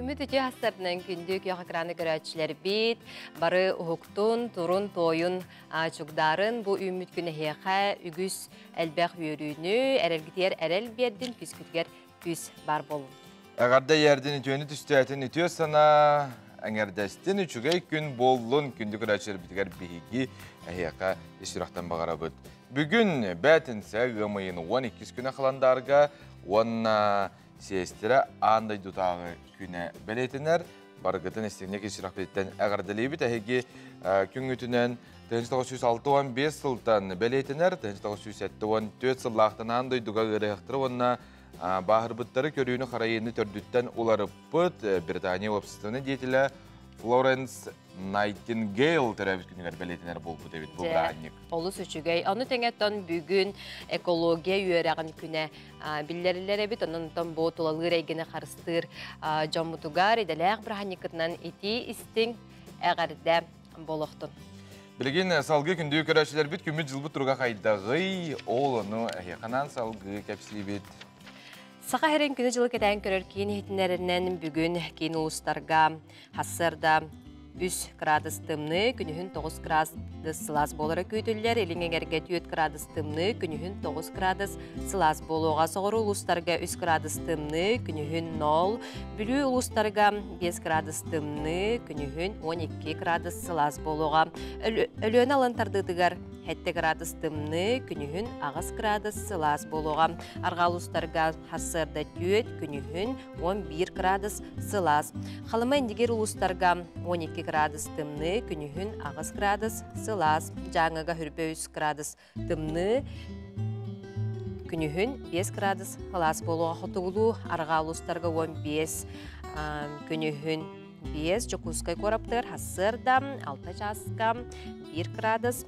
Күммүт үтүө хастарынан күндү күөх экраны көрөөччүлэрбит, бары уһуктун, турун, туойун, чугдарын бу үүммүт күн эһиэхэ үгүс элбэх үөрүүнү, эрэлгитигэр эрэл биэрдин, күскүтүгэр күүс бар болун. Эҕэрдэ иэрдин үтүөнү түстээтин үтүө санаа эҥэрдэстин үчүгэй күн буоллун күндү көрөөччүлэрбитигэр биһиги эһиэхэ ис сүрэхтэн баҕарабыт. Бүгүн бээтинсэ ыам ыйын 12 күнэ халандаарга уонна сиэстэрэ аан дойдутааҕы күнэ бэлиэтэнэр. Барыгытын истиҥник ис сүрэхпититтэн эҕэрдэлиибит. Эһиги күҥҥүтүнэн 1965 сылтан бэлиэтэнэр, 1974 сыллаахтан аан дойдуга ыарыһахтары уонна бааһырбыттары көрүүнү-харайыыны төрдүттэн уларыппыт Британия уопсастыбаннай деятелэ Флоренс Найтингейл төрөөбүт күнүгэр бэлиэтэнэр буолбут эбит бу бырааһынньык. Олус үчүгэй. Ону тэҥэ бүгүн экология үөрэҕин күнэ биллэриллэр эбит. Онон бу тулалыыр эйгэни харыстыыр дьоммутугар идэлээх бырааһынньыккытынан итии истиҥ эҕэрдэ буолуохтун. Билигин салгыы күндү көрөөччүлэрбит күммүт дьылбыт туруга хайдаҕый? Ол ону эһиэхэ салгыы кэпсиибит. Саха сирин күнү-дьылы кэтээн көрөр киин иһитиннэринэн бүгүн киин улуустарга хассыарда 3 градус тымныы, күнүһүн 9 градус сылаас буолара күүтүллэр, илиҥ эҥэргэ 4 градус тымныы, күнүһүн 9 градус сылаас буолуоҕа. Соҕуруу улуустарга 3 градус тымныы, күнүһүн 0, Бүлүү улуустарга 5 градус тымныы, күнүһүн 12 градус сылаас буолуоҕа. Өлүөнэ алын тардыытыгар 7 градус тымныы, күнүһүн 8 градус сылаас буолуоҕа. Арҕаа улуустарга хассыарда 4, күнүһүн 11 градус сылаас. Халыма Индигир улуустарга 12 градус тымныы, күнүһүн 8 градус сылаас. Дьааҥыга хүрбэ 3 градус тымныы, күнүһүн 5 градус сылаас буолуоҕа. Хотугулуу арҕаа улуустарга 15, күнүһүн 5, Дьокуускай куораптыгар хассыарда 6 чааска 1 градус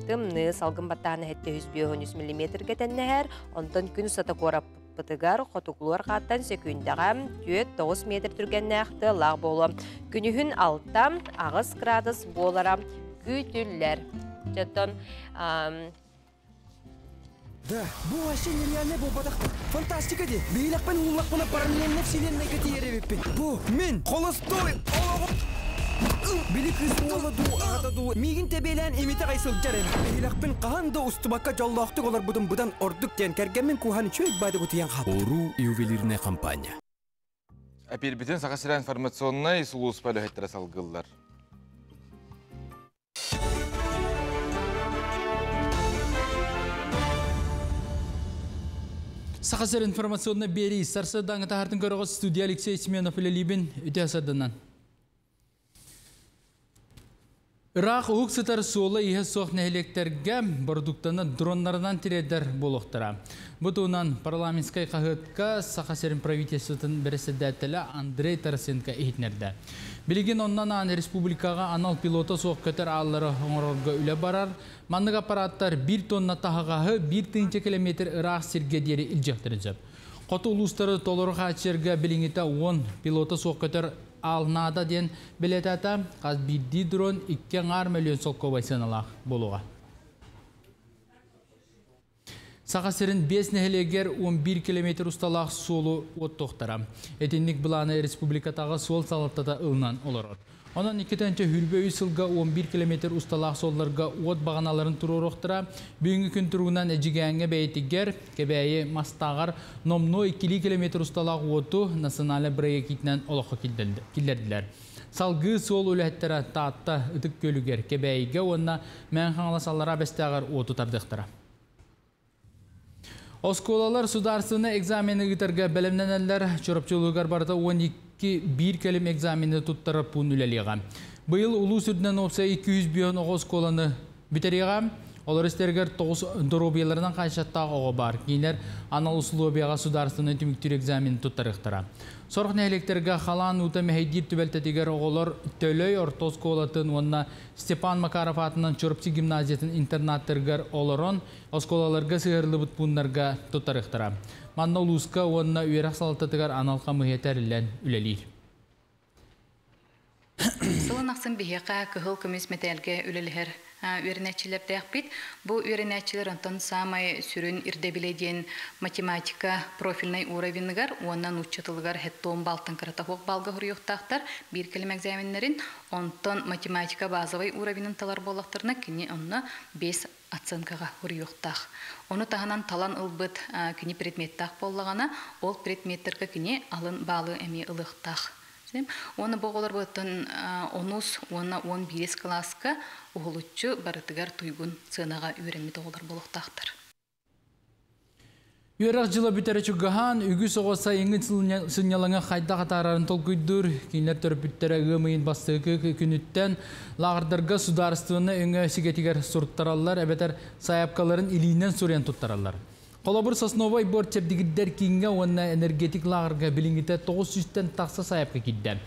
тымныы, салгын баттааһына 753 миллиметргэ тэннэһэр, онтон күн устата куораппытыгар хотугулуу арҕааттан сөкүүндэҕэ 4-9 метр түргэннээх тыаллаах буолуо. Күнүһүн 6-8 градус буолара күүтүллэр. Оттон Да, бу вообще нереальный буолбатах. Фантастика ди. Биилэхпин ууллахпына параллельно вселеннайга тиийэр эбиппин. Бу мин холостой олоҕум. Били кыыс уола дуу, аҕата дуу, миигин тэбиэлээн имитэ аҕай сылдьар эбит. Биһилэхпин хаһан да устубакка дьоллоохтук олорбутум быдан ордук диэн кэргэммин кууһан үчүгэй баады утуйан хаалбытым. Оруу ювелирная компания. Эпиирбитин Саха сирэ информационнай сулууспа үлэһиттэрэ салгыыллар. Саха сир информационный биэрии сарсыардааҥы таһаартын көрөҕүт студия Алексей Семенов үлэлиибин үтүө сарданан. Ыраах уһук сытар суола-ииһэ суох нэһилиэктэргэ бородууктаны дроннарынан тириэрдэр буолуохтара. Бу туһунан парламентскай хаһыатка Саха сирин правительствотын бэрэссэдээтэлэ Андрей Тарасенко иһитиннэрдэ. Билигин онно анаан республикаҕа анал пилота суох көтөр ааллары оҥорорго үлэ барар. Маннык аппараттар биир тонна таһаҕаһы биир тыһыынча километр ыраах сиргэ диэри илдьиэхтэрин сөп. Хоту улуустары толору хааччыйарга билиҥҥитэ уон пилота суох көтөр аал наада диэн бэлиэтээтэ. Хас биирдии дрон икки аҥаар мөлүйүөн солкуобай сыаналаах буолуоҕа. Саха сирин биэс нэһилиэгэр 11 километр усталаах суолу уоттуохтара. Итинник былааны республикатааҕы суол салалтата ылынан олорор. Онон 2 сүүрбэ үс сылга 11 километр усталаах суолларга уот баҕаналарын туруоруохтара. Бүгүҥҥү күн туругунан Эдьигээҥҥэ Бэйэтигэр, Кэбээйи Мастааҕар номнуо 2 километр усталаах уоту национальнай бырайыак иитинэн олоххо киллэрдилэр. Салгыы суол үлэһиттэрэ Таатта Ытык Күөлүгэр, Кэбээйигэ уонна Мэҥэ Хаҥалас Аллараа Бэстээҕэр уоту тардыахтара. Оскуолалар судаарыстыбаннай экзамены ыытарга бэлэмнэнэллэр. Чурапчы улууһугар барыта 12 биир кэлим экзамены туттарар пуун үлэлиэҕэ. Быйыл улуус үрдүнэн уопсай 200 бүөн оҕо оскуоланы бүтэриэҕэ. Олор истэригэр 9 доруобуйаларынан хааччахтаах оҕо баар. Кинилэр анал усулуобуйаҕа судаарыстыбаннай түмүктүүр экзамены туттарыахтара. Сорох нэһилиэктэргэ халаан уута мэһэйдиир түбэлтэтигэр оҕолор Төлөй орто оскуолатын уонна Степан Макаров аатынан Чурапчы гимназиятын интернаттарыгар олорон оскуолаларга сыһыарыллыбыт пууннарга туттарыахтара. Манна улууска уонна үөрэх салалтатыгар анал хамыыһыйа тэриллэн үлэлиир. Сылын ахсын биһиэхэ кыһыл көмүс мэтээлгэ үлэлэһэр үөрэнээччилэрдээхпит. Бу үөрэнээччилэр онтон саамай сүрүн ирдэбилэ диэн математика профильнай уровеныгар уонна нуучча тылыгар хеттон балтан кырата суох балга хоруйуохтаахтар биир кэлим экзаменнэрин. Онтон математика базовай уровенын талар буоллахтарына кини онно 5 оценкаҕа хоруйуохтаах. Ону таһынан талан ылбыт кини предметтаах буоллаҕына, ол предметтэргэ кини алын баалы эмиэ ылыахтаах. Уонна бу оҕолор оттон онус уонна 11 кылааска уһулуччу барытыгар туйгун сыанаҕа үөрэммит оҕолор буолуохтаахтар. Үөрэх дьыла бүтэрэ чугаһаан, үгүс оҕо сайыҥҥы сынньалаҥы хайдах атаарарын толкуйдуур. Кинилэр төрөппүттэрэ ыам ыйын бастакы күнүттэн лааҕырдарга судаарыстыбаннай өҥө сигэтигэр суруттараллар эбэтэр сайаапкаларын илиинэн суруйан туттараллар. Холобур, Сосновай бор чэбдигирдэр кииҥҥэ уонна Энергетик лааҕырга билиҥҥитэ 900-тэн тахса сайаапка киирдэ.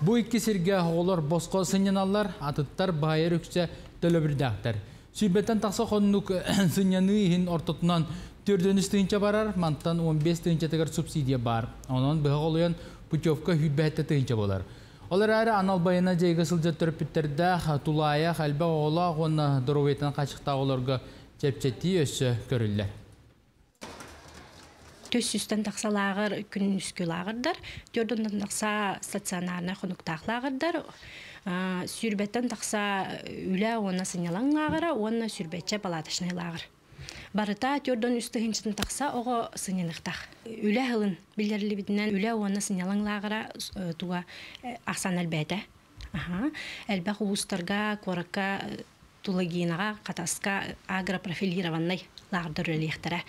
Бу икки сиргэ оҕолор босхо сынньаналлар, атыттар баайар үксэ төлөбүрдээхтэр. Сүүрбэттэн тахса хоннук сынньаныы иһин ортотунан 4 тыһыынча барар, мантан 15 тыһыынчатыгар субсидия баар. Онон быһа холуйан путевка 27 тыһыынча буолар. Ол эрээри анал байыаннай дьайыыга сылдьар төрөппүттэрдээх, тулаайах, элбэх оҕолоох уонна доруобуйатынан хааччахтаах оҕолорго чэпчэтии өссө көрүллэр. Төс сүүстэн тахса лааҕыр күнүскү лааҕырдар, 4 тахса стационарнай хонуктаах лааҕырдар, сүүрбэттэн тахса үлэ уонна сынньалаҥ лааҕыра уонна сүүрбэччэ палаточнай лааҕыр. Барыта 403 тыһыынчатын тахса оҕо сынньаныахтаах. Үлэ сылын биллэриллибитинэн үлэ уонна сынньалаҥ лааҕыра туга ахсаан элбээтэ. Элбэх улуустарга, куоракка, Тулагинаҕа, Хатаска агропрофилированнай лааҕырдар үлэлиэхтэрэ.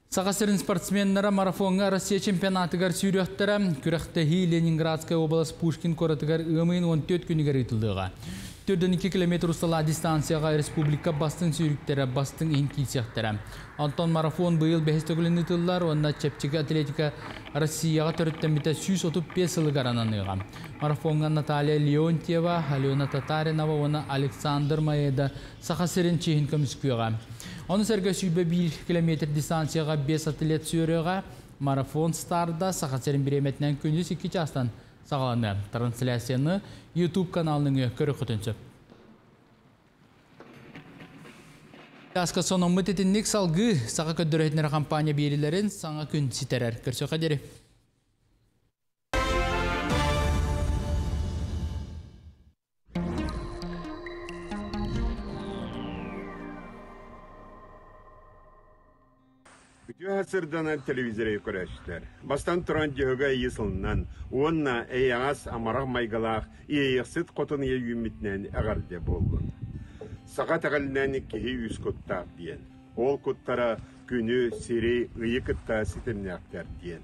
Саха сирин спортсменнара марафоҥҥа Россия чемпионатыгар сүүрүөхтэрэ. Күрэхтэһии Ленинградскай уобалас Пушкин куоратыгар ыам ыйын 14 күнүгэр ыытыллыаҕа. 4-2 километр усталаах дистанцияҕа республика бастыҥ сүүрүктэрэ бастыҥ иһин киирсиэхтэрэ. Онтон марафон быйыл бэһис төгүлүн ыытыллар уонна чэпчэки атлетика Россияҕа төрүттэммитэ 135 сылыгар ананыаҕа. Марафоҥҥа Наталья Леонтьева, Алена Татаринова уонна Александр Маеда Саха сирин чиэһин көмүскүөҕэ. Ону сэргэ 101 километр дистанцияҕа 5 атлет сүүрүөҕэ. Марафон старда Саха сирин бириэмэтинэн күндүз 2 чаастан саҕаланыа. Трансляцияны YouTube каналын көрүөххүтүн сөп. Аска сономмут итинник салгыы Саха көрдөрөһүтүнэр компания биэрилэрин саҥа күн ситэрэр. Көрсөхө диэри. Үтүө сырданар телевизоры көрөөччүлэр. Бастан туран дьөһөгө ыйы сылынан уонна эйэҕэс амарах майгылаах иэйэхсит хотун ийэ үүммүтүнэн эҕэрдэ буоллун. Саха итэҕэлинэн киһи үс куттаах диэн. Ол куттара күнү, сири, ыйы кытта ситимнээхтэр диэн.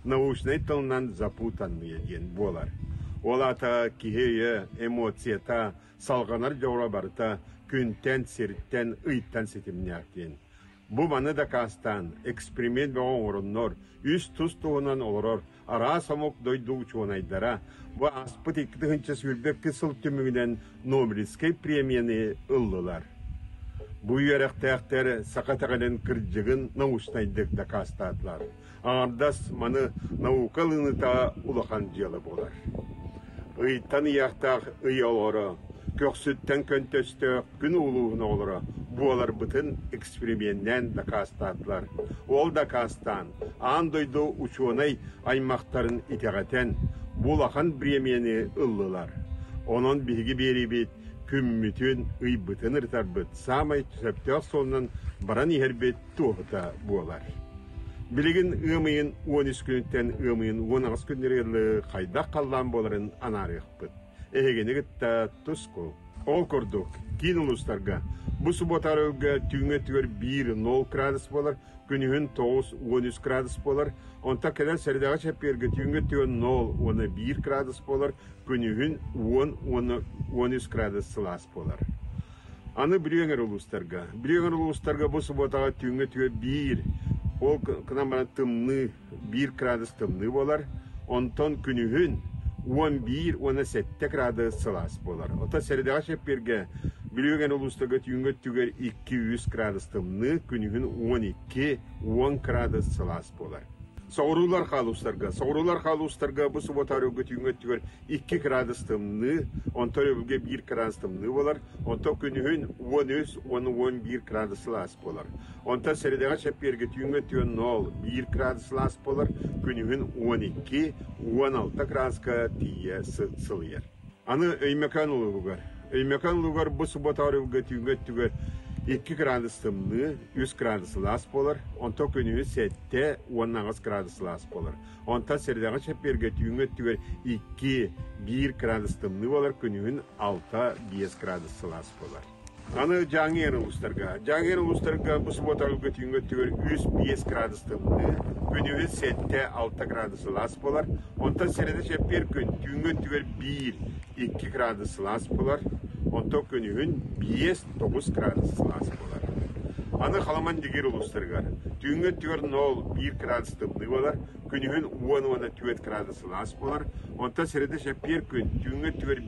Научнай тылынан запутанные диэн буолар. Ол аата киһи өйө, эмоцията, салҕанар дьоҕура барыта күнтэн, сиртэн, ыйтан ситимнээх диэн. Бу маны дакаастаан, эксперимент бөҕө оҥороннор, үс тус туһунан олорор араас омук дойду учуонайдара бу ааспыт 2022 сыл түмүгүнэн Нобелевскай премияны ыллылар. Бу үөрэхтээхтэр саха итэҕэлин кырдьыгын научнайдык дакаастаатылар. Аҥардас маны наука ылыныыта улахан дьыала буолар. Ыйтан ыйаахтаах ый оҕолоро, көхсүттэн көнтөстөөх күн улууһун оҕолоро буоларбытын эксперименнээн дакаастаатылар. Ол дакаастаан, аан дойду учуонай аймахтарын итэҕэтэн, бу улахан бириэмийэни ыллылар. Онон биһиги биэриибит күммүтүн, ыйбытын ырытарбыт саамай сөптөөх суолунан баран иһэрбит туоһута буолар. Билигин ыам ыйын 13 күнүттэн ыам ыйын 18 күннэригэр хайдах халлаан буоларын анаарыахпыт. Эһигини кытта тускул. Ол курдук, киин улуустарга бу субуота өрөлгө түүҥҥү өттүгэр 1-0 градус буолар, күнүһүн 9-13 градус буолар, онтон кэлэр сэрэдэҕэ чэппиэргэ түүҥҥү өттүгэр 0 уонна 1 градус буолар, күнүһүн 10 уонна 13 градус сылаас буолар. Аны Бүлүү эҥэр улуустарга. Бүлүү эҥэр улуустарга бу субуотаҕа түүҥҥү өттүгэр биир, ол гынан баран тымныы, биир градус тымныы буолар. Онтон күнүһүн 11 уонна 7 градус сылаас буолар. Оттон сэрэдэҕэ чэппиэргэ Бүлүү эҥэр улуустарга түүҥҥү өттүгэр 2-3 градус тымныы, күнүһүн 12-10 градус сылаас буолар. Соҕуруулар хаалустарга. Соҕуруулар хаалустарга бу суббота өрөбүлгэ түүҥҥү өттүгэр 2 градус тымныы, онтон өрөбүлгэ 1 градус тымныы буолар, онтон күнүһүн 13 уонна 11 градус сылаас буолар. Онтон сэрэдэҕэ чэппиэргэ түүҥҥү өттүгэр 0 1 градус сылаас буолар, күнүһүн 12 16 градуска тиийэ сылыйар. Аны Өймөкөөн улууһугар. Өймөкөөн улууһугар бу суббота өрөбүлгэ түүҥҥү өттүгэр 2 градус тымныы, 3 градус сылаас буолар, онтон күнүһүн 7 уонна 8 градус сылаас буолар. Онтон сэрэдэҕэ чэппиэргэ түүҥҥү өттүгэр 2 1 градус тымныы буолар, күнүһүн 6-5 градус сылаас буолар. Аны Дьааҥы улуустарга. Дьааҥы улуустарга бу субуоталарга түүҥҥү өттүгэр 3-5 градус тымныы, күнүһүн 7-6 градус сылаас буолар. Онтон сэрэдэ чэппиэр күн түүҥҥү өттүгэр 1-2 градус сылаас буолар. Онтон күнүһүн 5-9 градус сылаас буолар. Аны Халаман Дигир улуустарыгар түүҥҥү өттүгэр 0-1 градус тымныы буолар, күнүһүн 10-4 градус сылаас буолар. Онтон сэрэдэ чэппиэр күн түүҥҥү өттүгэр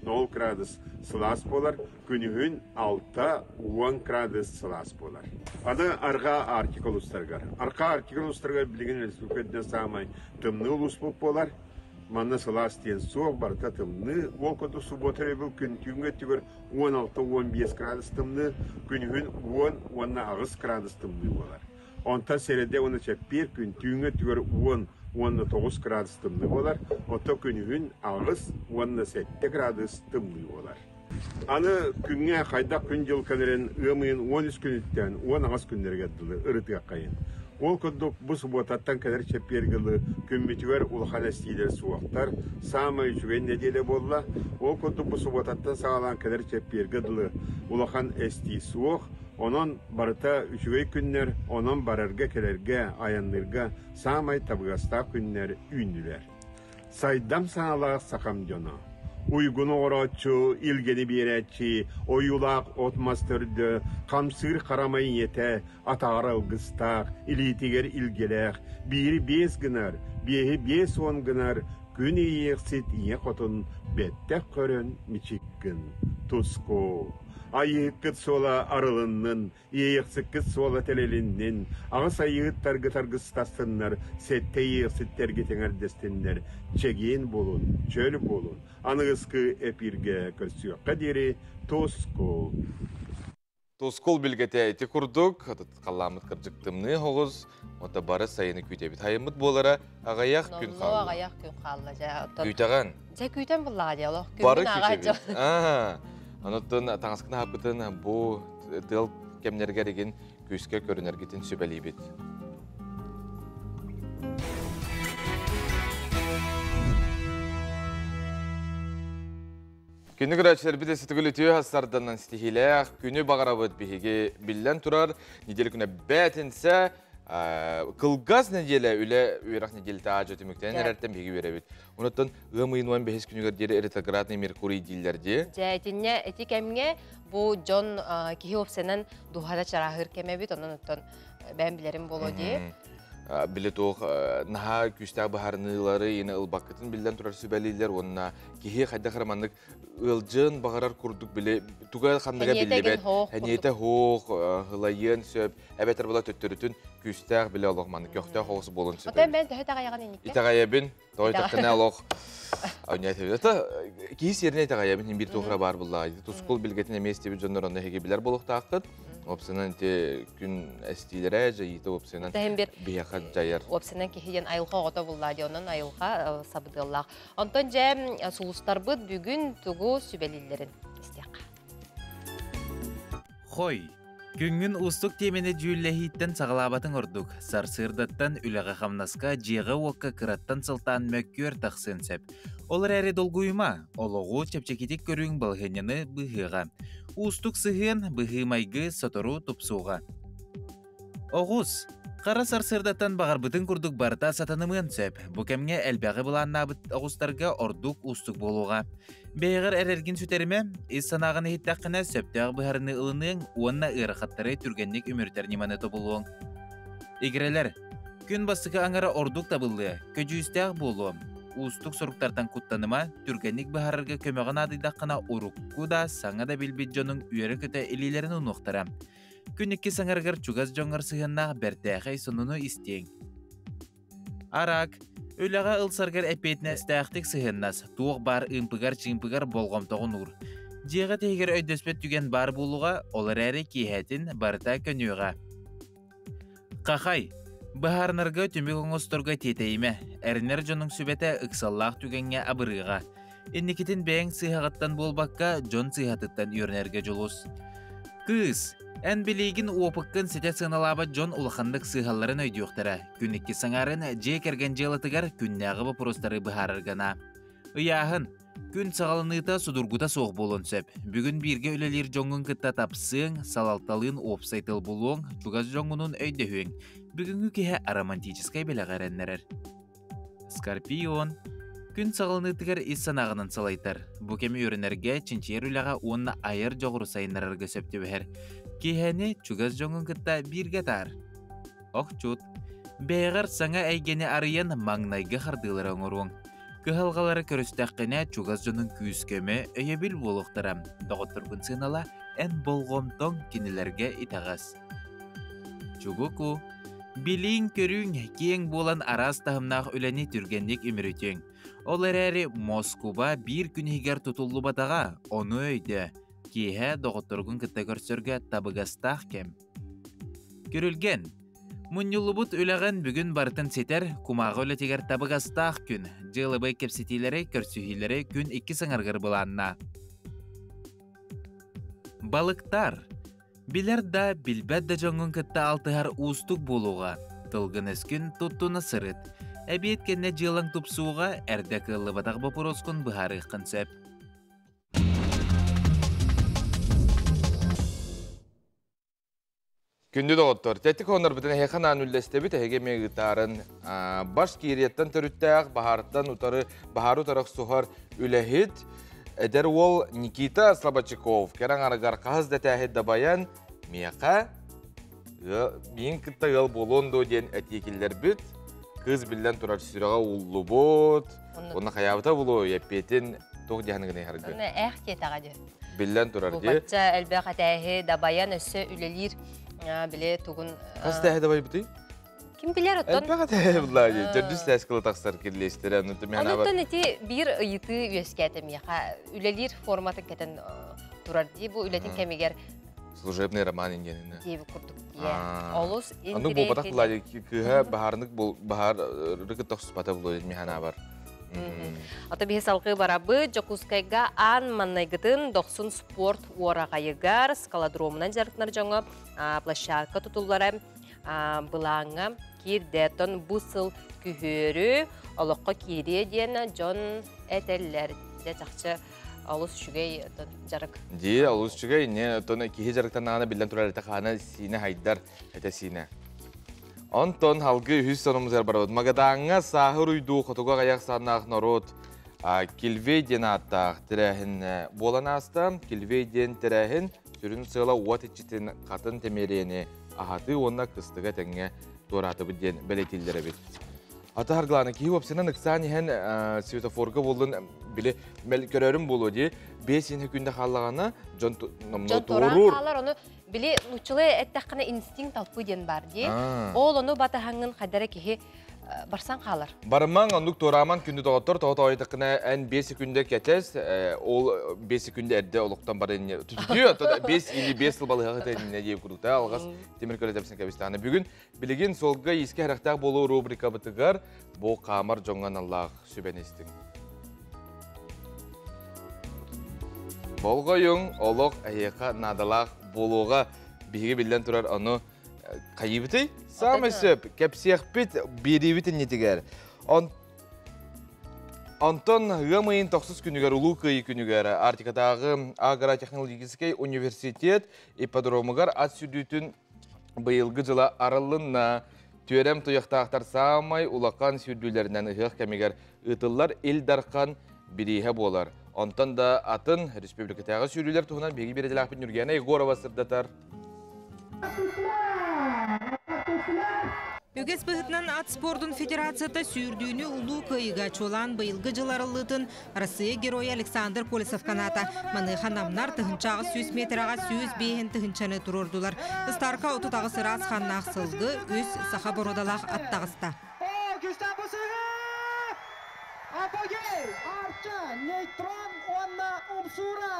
1-0 градус сылаас буолар, күнүһүн 6-10 градус сылаас буолар. Аны Арҕаа Арктика улуустарыгар. Арҕаа Арктика улуустарыгар билигин республика үрдүнэн саамай тымныы улууспут буолар. Манна сылаас диэн суох, барыта тымныы. Ол курдук суббота өрөбүл күн түүҥҥү өттүгэр 16-15 градус тымныы, күнүһүн 10 уонна 8 градус тымныы буолар. Онтон сэрэдэ уонна чэппиэр күн түүҥҥү өттүгэр 10 уонна 9 градус тымныы буолар, оттон күнүһүн 8 уонна 7 градус тымныы буолар. Аны күҥҥэ хайдах күн-дьыл кэлэрин ыам ыйын 13 күнүттэн 18 күннэригэр дылы ырытыаххайын. Ол курдук бу субуотаттан кэлэр чэппиэргэ дылы күммүтүгэр улахан эстиилэр суохтар, саамай үчүгэй нэдиэлэ буолла. Ол курдук бу субуотаттан саҕалаан кэлэр чэппиэргэ дылы улахан эстии суох, Онон барыта үчүгэй күннэр, онон барарга-кэлэргэ, айанныырга саамай табыгастаах күннэр үүннүлэр. Сайдам саҥалаах сахам дьоно. Уйгун оҥорооччу, илгэни биэрээччи, ойуулаах от-мас төрдө, хамсыыр харамай ийэтэ, атаҕар алгыстаах, илиитигэр илгэлээх, биири биэс гынар, биэһи 50 гынар, күн иэйиэхсит ийэ хотун бэттэх көрөн мичик гын, туску. Айыыһыккыт суола арылыннын, иэйэхсиккит суола тэлэлиннин, аҕыс айыыһыттаргыт аргыстастыннар, сэттэ иэйэхситтэргит эҥэрдэстиннэр, чэгиэн буолун, чөл буолун, аныгыскы эпииргэ көрсүөххэ диэри тускул! Тускул билгэтэ ити курдук, халлааммыт кырдьык тымныы оҕус, ота бары сайыны күүтэбит. Хайыммыт буолара аҕыйах күн хаалла. Аҕыйах күн хаалла дьэ. Күүтэҕин? Дьэ күүтэн буллаҕа дии олох. Бары күүтэбит. Аа. Онуттан таҥаскын аһаппытын бу тыал кэмнэргэр игин күүскэ көрүнэргитин сүбэлиибит. Күнү көрөөччүлэрбит эситигил үтүө хастарданан ситиһиилээх күнү баҕарабыт биһиги биллэн турар неделя күнэ бээтинсэ кылгас неделя үлэ үөрэх неделята аадьа түмүктэнэн эрэртэн биһиги үөрэбит. Онуттан ыам ыйын 15 күнүгэр диэри ретроградный Меркурий дииллэр дии. Дьэ итиннэ ити кэмҥэ бу дьон киһи опсанан дууһата чарааһыыр кэмэбит онон оттон бэйэм билэрим буолуо дии. Били туох наһаа күүстээх быһаарыныылары ини ылбаккытын биллэн турар сүбэлииллэр уонна киһи хайдах эрэ маннык ыалдьыан баҕарар курдук били туга ханныга биллибэт эниэтэ хоох ылайыан сөп эбэтэр була төттөрүтүн күүстээх биле олох маннык көхтөөх оҕус буолуон сөп. Отон бэн төһө итэҕэйэҕин инникке? Итэҕэйэбин. Тоҕо итэххинэ олох киһи сиэринэ итэҕэйэбин биир туохра баар буллаҕа. Тускул билгэтин эмиэ истибит дьоннор онно эһиги билэр буолуохтааххыт. Опсанан ити күн эстиилэрэ дьайыыта опсанан биһиэхэ дьайар. Опсанан киһи диэн айылҕа оҕото буллаа дии онон айылҕа сабыдыаллаах. Онтон дьэ сулустарбыт бүгүн тугу сүбэлииллэрин истиэххэ. Хой, күҥҥүн уустук тиэмэни дьүүллэһииттэн саҕалаабатыҥ ордук. Сарсыардаттан үлэҕэ-хамнаска, дьиэҕэ-уокка кыраттан сылтаан мөккүөр тахсыан сөп. Ол эрээри долгуйума, олоҕу чэпчэкитик көрүүҥ балаһыанньаны быыһыаҕа. Уустук сыһыан, быһыы-майгы сотору тупсуоҕа. Оҕус, хара сарсыардаттан баҕарбытын курдук барыта сатанымыан сөп. Бу кэмҥэ элбэҕи былааннаабыт оҕустарга ордук уустук буолуоҕа. Бэйэҕэр эрэлгин сүтэримэ, ис санааҕын иһиттэххинэ сөптөөх быһаарыныы ылыныаҥ уонна ыарахаттары түргэнник үмүрүтэр ньыманы тобулуоҥ. Игирэлэр, күн бастакы аҥара ордук табыллыа, көдьүүстээх буолуо. Уустук соруктартан куттаныма, түргэнник быһаарарга көмөҕө наадыйдаххына урукку да, саҥа да билбит дьонуҥ үөрэ-көтө илиилэрин унуохтара. Күн иккис аҥарыгар чугас дьоҥҥор сыһыаннаах бэртээхэй сонуну истиэҥ. Арак, үлэҕэ ылсаргар эппиэтинэстээхтик сыһыаннас, туох баар ымпыгар-чыымпыгар болҕомтоҕун уур. Дьиэҕэ тиһигэр өйдөспөт түгэн баар буолуоҕа, ол эрээри киэһэтин барыта көнүөҕэ. Хахай, быһаарынарга түмүк оҥосторго тиэтэйимэ, эрэнэр дьонуҥ сүбэтэ ыксаллаах түгэҥҥэ абырыаҕа. Инникитин бэйэҥ сыыһаҕыттан буолбакка, дьон сыыһатыттан үөрэнэргэ дьулус. Кыыс, эн билиигин уопуккун ситэ сыаналаабат дьон улаханнык сыыһалларын өйдүөхтэрэ. Күн иккис саҥаарын дьиэ кэргэн дьыалатыгар күннээҕи боппуруостары быһаараргана. Ыйааһын, күн саҕаланыыта судургута суох буолуон сөп. Бүгүн бииргэ үлэлиир дьоҥҥун кытта тапсыаҥ, салалталыын уопсай тыл булуоҥ, чугас дьоҥҥунуун өйдөһүөҥ. Бүгүҥҥү киһи романтическай бэлэҕи эрэннэрэр. Скорпион күн саҕаланыытыгар ис санааҕынан салайтар. Бу кэми үөрэнэргэ, чинчийэр үлэҕэ уонна айар дьоҕуру сайыннарарга сөп түбэһэр. Киэһэни чугас дьоҥҥун кытта бииргэ атаар. Охчут бэйэҕэр саҥа эйгэни арыйан маҥнайгы хардыылары оҥоруоҥ. Кыһалҕалары көрүстэххинэ чугас дьонуҥ күүс-көмө, өйөбүл буолуохтара. Доҕотторгун сыанала, эн болҕомтоҥ кинилэргэ итэҕэс. Чубуку Билииҥ-көрүүҥ киэҥ буолан араас таһымнаах үлэни түргэнник үмүрүтүөҥ. Ол эрээри Москуба биир күн иһигэр тутуллубатаҕа, ону өйдөө. Киэһэ доҕотторгун кытта көрсөргө табыгастаах кэм. Күрүлгэн Мунньуллубут үлэҕин бүгүн барытын ситэр, кумааҕы үлэтигэр табыгастаах күн. Дьыалабыай кэпсэтиилэри, көрсүһүүлэри күн иккис аҥарыгар былааннаа. Балыктар Билэр да, билбэт да дьоҥҥун кытта алтыһар уустук буолуоҕа. Тылгын-өскүн туттуна сырыт. Эбиэт кэннэ дьыалаҥ тупсуоҕа, эрдэ кыаллыбатах боппуруоскун быһаарыаххын сөп. Күндү доҕоттор, тэттик хоннорбутун эһиэхэ анаан үллэстэбит, эһиги эмиэ ыытаарын баш киириэттэн төрүттээх, баһаартан утары, баһаары утары охсуһар үлэһит, эдэр уол Никита Слободчиков кэрэ аҥарыгар хаһыс да этээһи дабайан, миэхэ миин кытта ыал буолуон дуо диэн этии киллэрбит. Кыыс биллэн турар сүрэҕэ ууллубут. Онно хайаабыта булуо, эппиэтин туох диэхин гына иһэргэ. Ээх диэтэҕэ дии. Биллэн турар дии. Бачча элбэх этээһи дабайан өссө үлэлиир били тугун Хас этээһи дабайбытый? Ким билэр оттон? Элбэх этээһи буллаа дии. Төрдүс этээс кылы тахсар кирлиэстэрэ. Онуттан ити биир ыйытыы үөскээтэ миэхэ. Үлэлиир форматын кэтэн турар дии. Бу үлэтин кэмигэр служебный роман ингенинэ. Диэби курдук дии. Олус Аннык буолбатах булаа дии. Кыыһа баһаарнык баһаар рыкы тохсуспата булуо миэхэ бар. Ото биһи салгыы барабыт Дьокуускайга аан маннайгытын Дохсун спорт уораҕайыгар скалодромунан дьарыктанар дьоҥҥо площадка тутуллара былааҥҥа киирдэ. Оттон бу сыл күһүөрү олоххо киириэ диэн дьон этэллэр. Дьэ чахчы олус үчүгэй дьарык. Дии, олус үчүгэй. Не, оттон киһи дьарыктанаҕына биллэн турар этэ хаана сиинэ хайдар этэ сиинэ. Онтон халгы үһүс сонумузар барабыт. Магадаҥҥа сааһы уруйдуу хотугу аҕыйах сааннаах норуот Кильвей диэн ааттаах тэрээһин буолан ааста. Кильвей диэн тэрээһин сүрүн сыала уот иччитин хатын тэмиэрийэни аһатыы уонна кыстыга тэҥҥэ туораатыбыт диэн бэлиэтииллэр эбит. Аты харгылааны киһи уопсайынан ыксаан иһэн светофорга буоллун били көрөрүм буолуо дии. Бэс иһин күндэ хааллаҕына дьон номнуо туоруур. Хаалар ону били нуччалыы эттэххинэ инстинкт толпы диэн бар дии. Ол ону батаһаҥҥын хайдара киһи барсан хаалар. Барымаҥ оннук туорааман күндү доҕоттор тоҕо тоойдаххына эн 5 секунда кэтэс ол 5 секунда эрдэ олохтон бары түтүтүө 5 или 5 сыл балыһаҕы тэннэ диye курдук алҕас тимир көлөтөпсүн кэбистэҕинэ бүгүн билигин суолга иискэ харахтаах буолуу рубрикабытыгар бу хаамар дьоҥҥо аналлаах сүбэни истиҥ. Болҕойуҥ, олох эһиэхэ наадалаах буолуоҕа биһиги биллэн турар ону хайыыбытый? Саамай сөп, кэпсиэхпит биэриибит иннитигэр. Онтон ыам ыйын тохсус күнүгэр Улуу Кыайыы күнүгэр Арктикатааҕы агротехнологическай университет ипподромугар ат сүүрдүүтүн быйылгы дьыла арыллынна. Түөрэм туйахтаахтар саамай улахан сүүрдүүлэринэн ыһыах кэмигэр ыытыллар Ил Дархан бирииһэ буолар. Онтон да атын республикатааҕы сүүрүүлэр туһунан биһиги биэрэтэлээхпит Нюргена Егорова сырдатар. Үгэс быһыытынан ат спордун федерацията сүүрдүүнү Улуу Кыайыыга чуолаан быйылгы дьыл арыллыытын Россия Геройа Александр Колесов канаата. Маныаха намнар 1800 метраҕа 105 тыһыынчаны туруордулар. Ыстаарка 38 ыраас ханнаах сылгы, үс саха бородалаах ат таҕыста. Апогей! Арча, нейтрон, уонна умсура!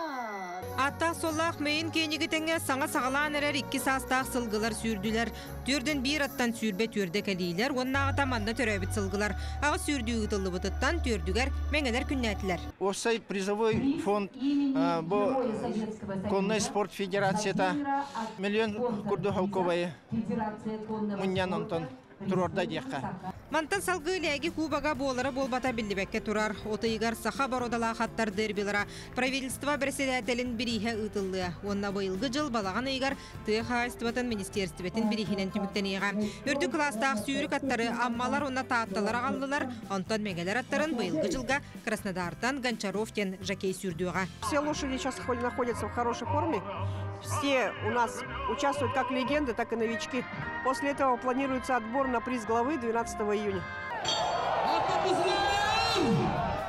Аттаах суоллаах мэйин киэнигитеңе саҥа саҕалаан эрэр икки саастаах сылгылар сүүрдүлэр. Түрден биир аттан сүүрбэ түрдэ кэлиилэр, уоннааҕыта манна төрөөбүт сылгылар. Аҕа сүүрдүү ыытыллыбытыттан түрдүгэр мэҥэлэр күннээтилэр. Осай призовой фонд бу конный спорт федерацията миллион курду холкобайы муньян онтон турорда диэххэ. Мантан салгыы лээги кубога буолара буолбата биллибэккэ турар. Отыйыгар саха бородалаах аттар дербилара правительство председателин бирииһэ ыытыллыа. Уонна быйылгы жыл балаҕан ыйыгар тыа хаһаайыстыбатын министерствотын бирииһинэн түмүктэниэҕэ. Үрдүк кылаастаах сүүрүк аттары аммалар уонна таатталар аҕаллылар. Онтон мэҥэлэр аттарын быйылгы жылга Краснодартан Гончаров тен жокей сүүрдүөҕэ. Все лошади сейчас находятся в хорошей форме. Все у нас участвуют как легенды, так и новички. После этого планируется отбор на приз главы 12 июня.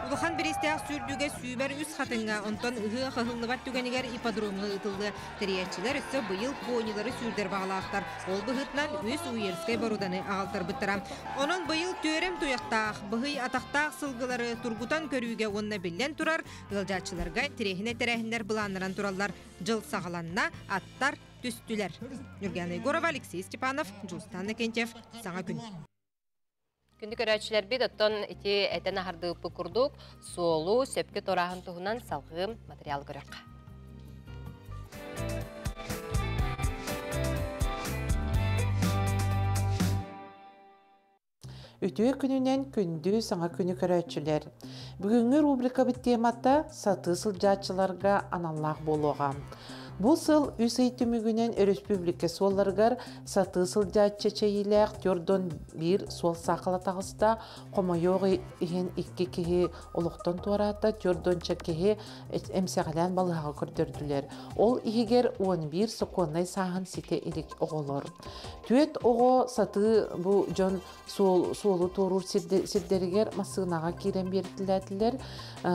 Улахан бириистээх сүүрдүүгэ сүүбэр үс хатыҥҥа, онтон ыһыах ыһыллыбат түгэнигэр ипподромҥа ыытыллыа. Тэрийээччилэр өссө быйыл понилары сүүрдэр баҕалаахтар. Ол быһыытынан үс уельскай бороданы аҕалтарбыттара. Онон быйыл түөрэм туйахтаах, быһый атахтаах сылгылары тургутан көрүүгэ уонна биллэн турар ыалдьааччыларга тирэһинэ тэрээһиннэр былааннаран тураллар. Жыл саҕаланна, аттар түстүлэр. Нюргана Егорова, Алексей Степанов, Джустан Накентьев. Саҥа күн. Күндү көрөөччүлэрбит, оттон ити этэн аһардыыппы курдук суолу сөпкө туорааһын туһунан салгыы материал көрөххө. Үтүө күнүнэн күндү саҥа күнү көрөөччүлэр. Бүгүҥҥү рубрикабыт темата сатыы сылдьааччыларга аналлаах буолуоҕа. Бу сыл үс ый түмүгүнэн өрөспүүбүлүкэ суолларыгар сатыы сылдьааччы чэйиилээх төрдөн биир суол саахала таҕыста, хомойуох иһин икки киһи олохтон туораата, төрдөнчө киһи эмсэҕэлээн балыһаҕа көрдөрдүлэр. Ол иһигэр 11 сокуоннай сааһын ситэ илик оҕолор. Түөт оҕо сатыы бу дьон суолу туоруур сирдэригэр массыынаҕа киирэн биэртилээтилэр.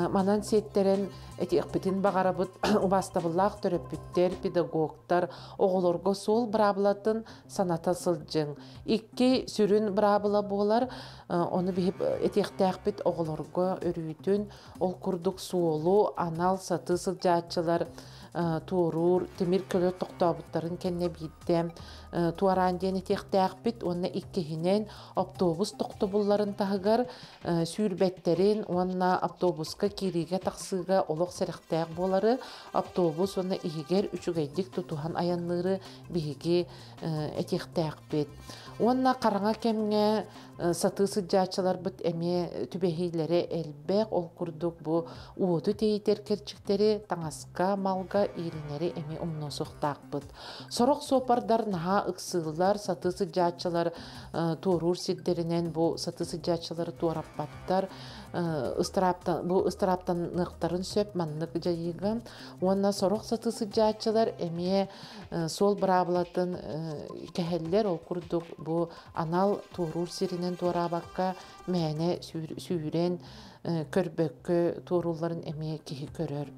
Манан сиэттерэн этиэхпитин баҕарабыт убаастабыллаах төрөппүттэр, педагогтар оҕолорго суол быраабылатын саната сылдьыҥ. Икки сүрүн быраабыла буолар, ону биһип этиэхтээхпит оҕолорго өрүүтүн, ол курдук суолу анал сатыы сылдьааччылар туоруур тимир көлө тохтообуттарын кэннэ биирдэ туораан диэн этиэхтээхпит уонна иккиһинэн автобус тохтобулларын таһыгар сүүрбэттерин уонна автобуска киириигэ тахсыыга олох сэрэхтээх буолары, автобус уонна иһигэр үчүгэйдик тутуһан айанныыры биһиги этиэхтээхпит. Уонна хараҥа кэмҥэ сатыы сылдьааччыларбыт эмиэ түбэһиилэри элбэх, ол курдук бу уоту тэйитэр кэрчиктэри таҥаска, малга иилинэри эмиэ умнуосуохтаахпыт. Сорох суопардар наһаа ыксыыллар, сатыы сылдьааччылар туоруур сирдэринэн бу сатыы сылдьааччылары туораппаттар, бу ыстырааптаныахтарын сөп маннык дьайыыга. Уонна сорох сатыы сылдьааччылар эмиэ суол быраабылатын кэһэллэр, ол курдук бу анал туоруур сиринэн туораабакка мээнэ сүүрэн көрбөккө туоруулларын эмиэ киһи көрөр.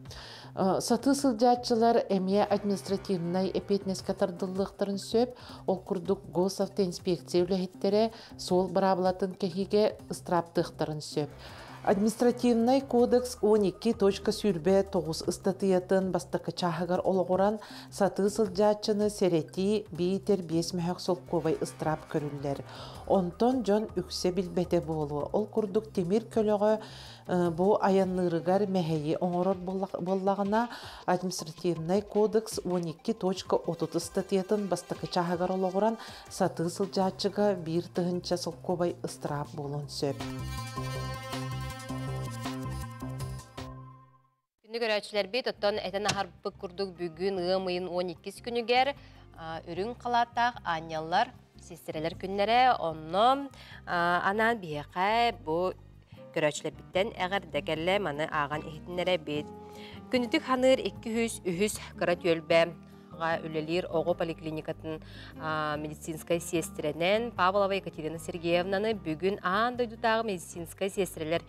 Сатыы сылдьааччылар эмиэ административнай эпиэтинэскэ тардыллыахтарын сөп, ол курдук госавтоинспекция үлэһиттэрэ суол быраабылатын кэһиигэ ыстырааптыахтарын сөп. Административнай кодекс 12.9 ыстатыйатын бастакы чааһыгар олоҕуран сатыы сылдьааччыны сэрэтии биитэр биэс мөһөх солкуобай ыстыраап көрүллэр. Онтон дьон үксэ билбэтэ буолуо. Ол курдук тимир көлөҕө бу айанныырыгар мэһэйи оҥорор буоллаҕына административнай кодекс 12.30 ыстатыйатын бастакы чааһыгар олоҕуран сатыы сылдьааччыга биир тыһынча солкуобай ыстыраап буолуон сөп. Күндү көрөөччүлэрбит, оттон этэн аһарбыт курдук бүгүн ыам ыйын 12 күнүгэр үрүҥ халааттаах аанньаллар сиэстэрэлэр күннэрэ, онно анаан биһиэхэ бу көрөөччүлэрбиттэн эҕэрдэ кэллэ, маны ааҕан иһитиннэрэбит. Күнүтүк ханыыр 203 кыра түөлбэ үлэлиир оҕо поликлиникатын медицинскай сиэстэрэнэн Павлова Екатерина Сергеевнаны бүгүн аан дойдутааҕы медицинскай сиэстэрэлэр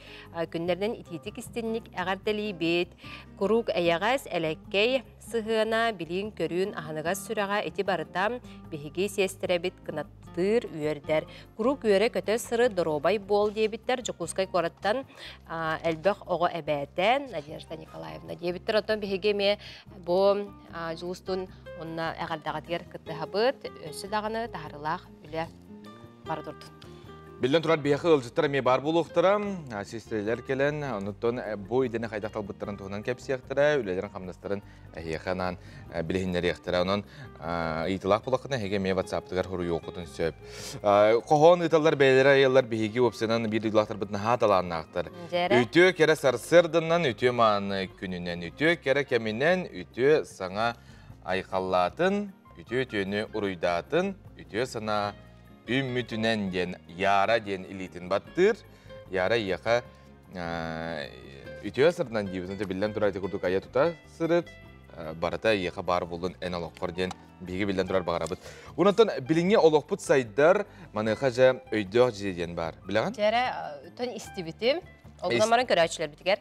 күннэринэн итиитик истинник эҕэрдэлиибит. Куруук эйэҕэс, элэккэй, сыһыана, билиин-көрүүн, аһыныгас сүрэҕэ ити барыта биһиги сиэстэрэбит кынаттыыр, үөрдэр. Куруук үөрэ-көтө сырыт, доруобай буол диэбиттэр Дьокуускай куораттан элбэх оҕо эбээтэ Надежда Николаевна диэбиттэр. Оттон биһиги эмиэ бу Дьулустун уонна эҕэрдэҕитигэр кыттыһабыт. Өссө даҕаны таһарылаах үлэ бара турдун. Биллэн турар, биһиэхэ ыалдьыттар эмиэ баар буолуохтара. Сиэстэрэлэр кэлэн, онуттан бу идэни хайдах талбыттарын туһунан кэпсиэхтэрэ, үлэлэрин-хамнастарын эһиэхэ анаан билиһиннэриэхтэрэ. Онон ыйытылаах буоллаххытына, эһиги эмиэ WhatsApp-тыгар суруйуоххутун сөп. Хоһоон ыыталлар, бэйэлэрэ айаллар, биһиги уопсайынан биир дойдулаахтарбыт наһаа талааннаахтар. Үтүө кэрэ сарсыарданан, үтүө мааны күнүнэн, үтүө кэрэ кэминэн, үтүө саҥа айхаллаатын, үтүө үтүөнү уруйдаатын, үтүө санаа Үммүтүнэн диэн Яра диэн илиитин баттыыр. Яра ийэхэ үтүө сырдынан диибит. Биллэн турар ити курдук айа тута сырыт. Барыта ийэхэ баар буоллун эн олоххор диэн биһиги биллэн турар баҕарабыт. Онтон билиҥҥи олохпут сайдар, маныаха дьэ өйдөөх дьиэ диэн баар. Билэҕин? Дьэрэ, тон истибитим. Ол гынан баран көрөөччүлэрбитигэр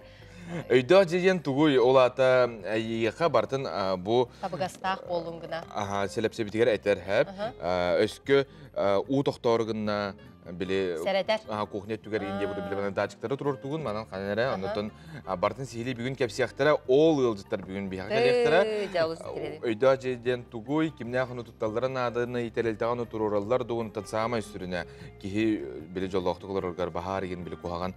Өйдөөх дьиэ диэн тугуй? Ол аата эйиэхэ барытын бу табыгастаах буоллун гына. Аха, сэлэпсэбитигэр этэр хэп. Өскө уу тохтоору гынна били сэрэтэр. Аха, кухня өттүгэр индия буду били манан датчиктары туруортугун манан ханан эрэ оннуттан барытын сиһилии бүгүн кэпсиэхтэрэ, ол ыалдьыттар бүгүн биһиэхэ кэлиэхтэрэ. Өйдөөх дьиэ диэн тугуй? Кимнээх ону тутталлара нааданы тэрилтэҕэ ону туруораллар дугунтан саамай сүрүнэ киһи били дьоллоохтук олороргар баһаар игин били куһаҕан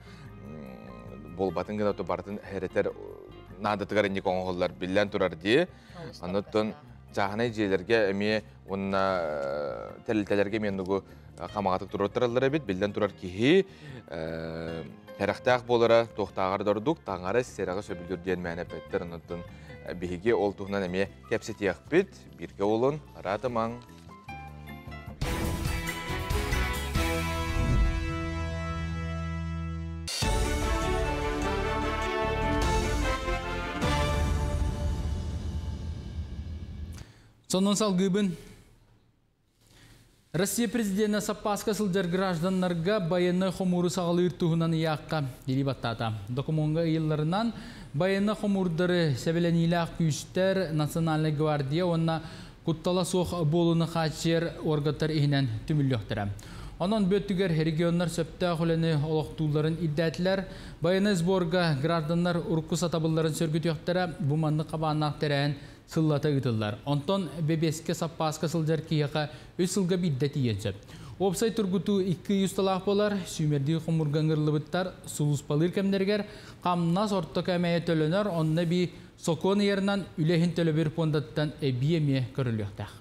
буолбатын гына то барытын хэрэтэр наадатыгар инник оҥоһуллар биллэн турар дии. Оннуттан чааһынай дьиэлэргэ эмиэ уонна тэрилтэлэргэ эмиэ нугу хамаҕатык туруортараллар эбит. Биллэн турар киһи сэрэхтээх буолара туохтааҕар да ордук, таҥара сэрэҕи сөбүлүүр диэн мээнэ эппэттэр. Оннуттан биһиги ол туһунан эмиэ кэпсэтиэхпит. Бииргэ олун, араатымаҥ. Сонун салгыыбын. Россия президенэ саппааска сылдьар гражданнарга байыаннай хомууру саҕалыыр туһунан ыйаахха илии баттаата. Докумуоҥҥа ыйылларынан, байыаннай хомуурдары сэбилэниилээх күүстэр, Национальнай гвардия уонна куттала суох буолууну хааччыйар уоргаттар иһинэн түмүллүөхтэрэ. Онон бүөттүгэр регионнар сөптөөх үлэни олохтуулларын ирдээтилэр. Байыаннай сборга гражданнар урукку сатабылларын сөргүтүөхтэрэ, бу маннык хабааннаах тэрээһин сыллата ыытыллар. Онтон бэбиэскэ саппааска сылдьар киһиэхэ үс сылга биирдэ тиийэн сөп. Уопсай тургутуу икки ый усталаах буолар, сүүмэрдии хомуурга ыҥырыллыбыттар сулууспалыыр кэмнэригэр хамнас орто кээмэйэ төлөнөр, онно эбии Сокуон ыйарынан үлэ иһин төлөбүр пуондатыттан эбии эмиэ көрүллүөхтээх.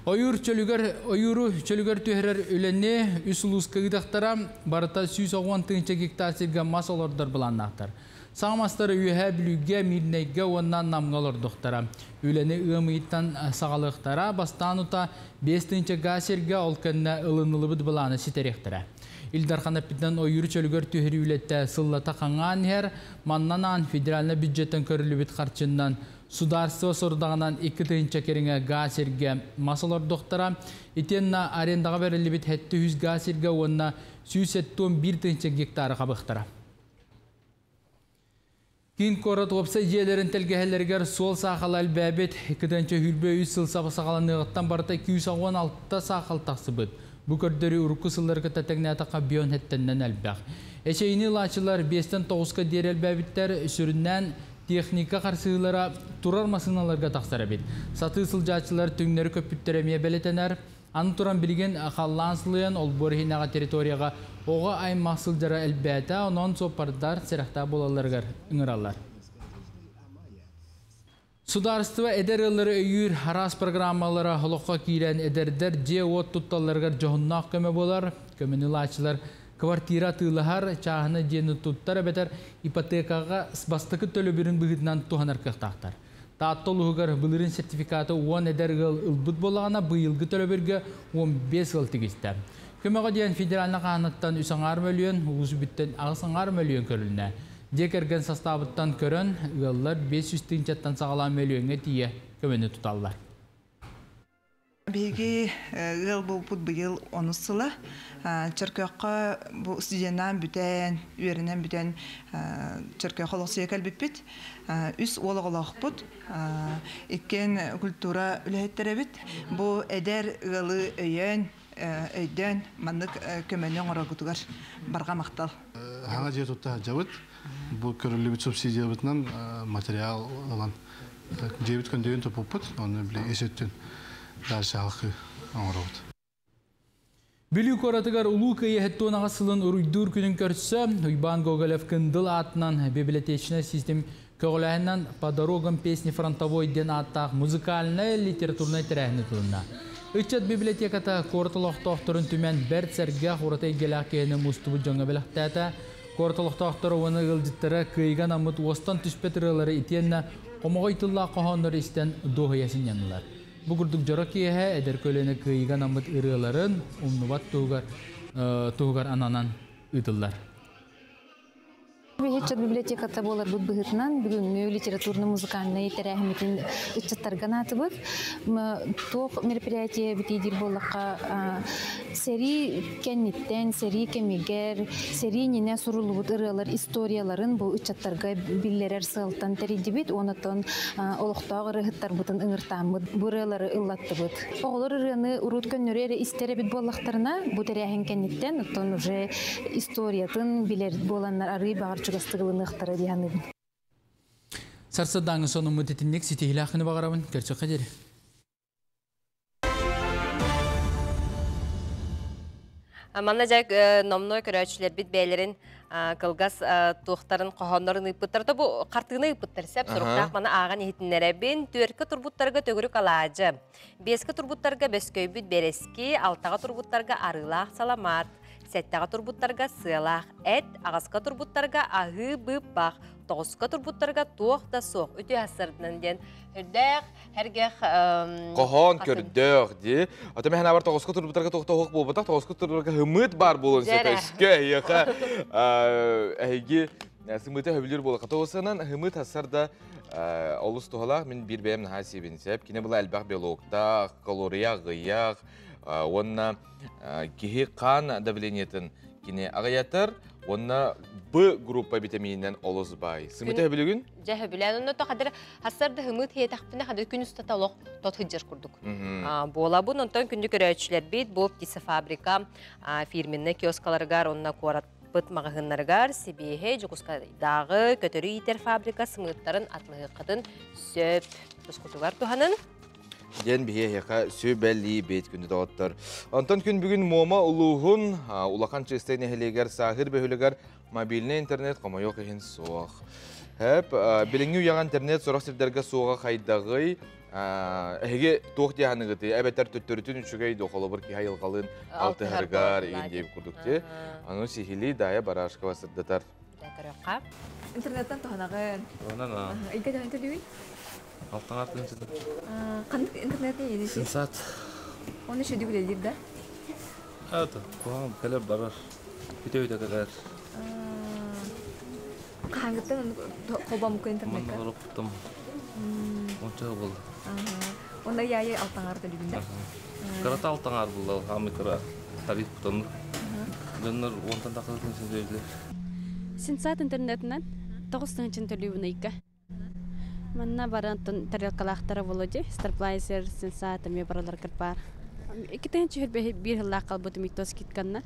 Ойуур чөлүгэр, ойууру чөлүгэр түһэрэр үлэни үс улууска ыытахтара, барыта 110 тыһыынча гектар сиргэ мас олордор былааннаахтар. Саҥа мастары Үөһээ Бүлүүгэ, Миирнэйгэ уонна Намҥа олордуохтара. Үлэни ыам ыйыттан саҕалыахтара, бастаан ута 5 тыһыынча гаа сиргэ, ол кэннэ ылыныллыбыт былааны ситэриэхтэрэ. Ил Дархан эппитинэн ойууру чөлүгэр түһэрии үлэтэ сыллата хаҥаан иһэр, Манна анаан федеральнай бюджеттан көрүллүбүт харчыннан судаарыстыба сорудаҕынан 2 тыһыынча кэриҥэ гаас сиргэ мас олордохтара, итиэннэ арендаҕа бэриллибит 700 гаас сиргэ уонна 171 тыһыынча гектары хабыахтара. Киин куорат уопсай дьиэлэрин тэлгэһэлэригэр суол саахала элбээбит. 2023 сыл саҕаланыаҕыттан барыта 216 саахал тахсыбыт. Бу көрдөрүү урукку сыллары кытта тэҥнээтэххэ бион хэттэннэн элбэх. Эчэйиини ылааччылар биэстэн тоҕуска диэри элбээбиттэр, сүрүннээн техника харсыһыылара турар массыыналарга тахсар эбит. Сатыы сылдьааччылар түҥнэри көппүттэрэ эмиэ бэлиэтэнэр. Аны туран билигин халлаан сылыйан олбуор иһинээҕи территорияҕа оҕо аймах сылдьара элбээтэ, онон суоппардар сэрэхтээх буолалларыгар ыҥыраллар. Судаарыстыба эдэр ыаллары өйүүр араас программалара олоххо киирэн эдэрдэр дьиэ-уот тутталларыгар дьоһуннаах көмө буолар. Көмөнү ылааччылар квартира атыылаһар, чааһынай дьиэни туттар эбэтэр ипотекаҕа бастакы төлөбүрүн быһыытынан туһанар кыахтаахтар. Таатта улууһугар былырыын сертификаты 10 эдэр ыал ылбыт буоллаҕына, быйылгы төлөбүргэ 15 ыал тигистэ. Көмөҕө диэн федеральнай хаһаанаттан үс аҥаар мөлүйүөн, улуус үбүттэн аҕыс аҥаар мөлүйүөн көрүлүннэ. Дьиэ кэргэн састаабыттан көрөн, ыаллар 500 тыһыынчаттан саҕалаан мөлүйүөҥҥэ тиийэ көмөнү туталлар. Биһиги ыал буолбут быйыл онус сыла. Чөркөөххө бу студеннаан бүтэн, үөрэнэн бүтэн Чөркөөххө олохсуйа кэлбиппит. Үс уол оҕолоохпут. Иккиэн культура үлэһиттэрэбит. Бу эдэр ыалы өйөөн, өйдөөн маннык көмөнү оҥороргутугар барҕа махтал. Хаҥа дьиэ тутта сылдьабыт. Бу көрүллүбүт субсидиябытынан материал ылан дьиэбит көндөйүн туппуппут. Онно били ис өттүн дальше алхыы оҥоробут. Бүлүү куоратыгар Улуу Кыайыы 78 сылын уруйдуур күнүн көрсө Уйбаан Гоголев Кындыл аатынан библиотечнай систем көҕүлээһинэн «По дорогам песни фронтовой» диэн ааттаах музыкальнай литературнай тэрээһин ыытылынна. Ыччат библиотеката куорат олохтоохторун түмэн бэрт сэргэх ураты эйгэлээх киһини мустубут дьоҥҥо бэлэхтээтэ. Куорат олохтоохторо уонна ыалдьыттара кыайыыга анаммыт уостан түспэт ырыалары итиэннэ хомоҕой тыллаах хоһооннору истэн дуоһуйа сынньаннылар. Бу курдук дьоро киэһэ эдэр көлүөнэ кыайыыга анаммыт ырыаларын умнубат туһугар, туһугар ананан ыытыллар. Ыччат библиотеката буоларбыт быһыытынан бүгүҥҥү литературно-музыкальнай тэрээһиммитин ыччаттарга анаатыбыт. Туох мероприятие битиидир буоллахха сэрии кэнниттэн, сэрии кэмигэр, сэрии иннинэ суруллубут ырыалар историяларын бу ыччаттарга биллэрэр сыалтан тэрийдибит. Онотон олохтоох ырыаһыттарбытын ыҥыртааммыт бу ырыалары ыллаттыбыт. Оҕолор ырыаны урут көннөрү эрэ истэр эбит буоллахтарына, бу тэрээһин кэнниттэн оттон уже историятын билэр буоланнар арыый баҕар чугастык ылыныахтара дии саныыбын. Сарсыардааҥы сонуммут итинник ситиһиилээх баҕарабын. Көрсөххө диэри. Манна дьэ номнуо көрөөччүлэрбит бэйэлэрин кылгас туохтарын хоһооннорун ыыппыттар. То бу хартыына ыыппыттар сөп суруктаах маны ааҕан иһитиннэрэбин. Түөркэ турбуттарга төгүрүк алаадьы. Биэскэ турбуттарга бөскөйбүт бэрэски, алтаҕа турбуттарга арыылаах саламаат, сэттэҕэ турбуттарга сыалаах эт, аҕыска турбуттарга аһыы быыппах, тоҕуска турбуттарга туох да суох. Үтүө ассардынан диэн үрдээх Эргэх Хоһоон көрдөөх дии. Ата мэһэн абар тоҕуска турбутарга туох тоһук буолбатах, тоҕуска турбутарга хымыт бар буолуон сөп өскө эһиэхэ эһиги сымыты хөбүлүүр буолаха. Тоҕусынан хымыт хассар да олус туһалаах мин биир бэйэм наһаа сиэбин сөп. Кини была элбэх белоктаах, калория аҕыйах уонна киһи хаан давлениетын кини аҕыйатар уонна Б группа витамининэн олус баай. Сымыты хөбүлүгүн? Дьэ хөбүлээн онно то хадыр Хассарда һымыт хиэтэхпинэ хады күн устата олох тот сылдьар курдук. Буолабын онтон күндү көрөөччүлэрбит бу птицефабрика фирменный киоскаларыгар онно куораппыт маҕаһыыннарыгар сибиэһэй Дьокуускайдааҕы көтөрү иитэр фабрика сымыыттарын атылаһыаххытын сөп тускутугар туһанын. Диэн биһиэхэ сүбэлиибит күндү доҕоттор. Онтон күн бүгүн Муома улууһун Улахан Чыыстай нэһилиэгэр Саахыр бөһүлэгэр Мобильный интернет хомойуох иһин суох. Хэп, билиҥҥи үйэҕэ интернет сорох сирдэргэ суоҕа хайдаҕый? Эһиги туох дии саныгытый? Эбэтэр төттөрүтүн үчүгэй дуо, холобур киһи айылҕалыын алтыһарыгар игин диэбит курдук ти. Аны сиһилии Дая Барашкова сырдатар. Көрүөххэ. Интернеттэн туһанаҕын. Туһанан аа. Ыйга төһөн төлүүгүн? Алтаҥар тыынчыта. Ханнык интернетин иедиши? Сенсат. Оны шүдү үлэлиир да? Это, куһаҕан кэлэр барар. Бүтэ-бүтэ кэлэр. Хаһааҥҥыттан холбоммуккун интернекка? Манна олорбуттум. Онча буолла. Онно яйы алтаҥар төлүүгүн да? Кырата алтаҥар буолла, хаамый кыра тариф бутоннук. Дьоннор уонтан тахсыбытын син Сенсат интернетинэн 9 тыһыынчан төлүүбүн ыйга. Манна баран тарелкалаахтара Володя, Старплайзер, Сенсат эмиэ бараларгар баар. 2 тыһыынча 21 сыллаах қалбытым икки скидканнан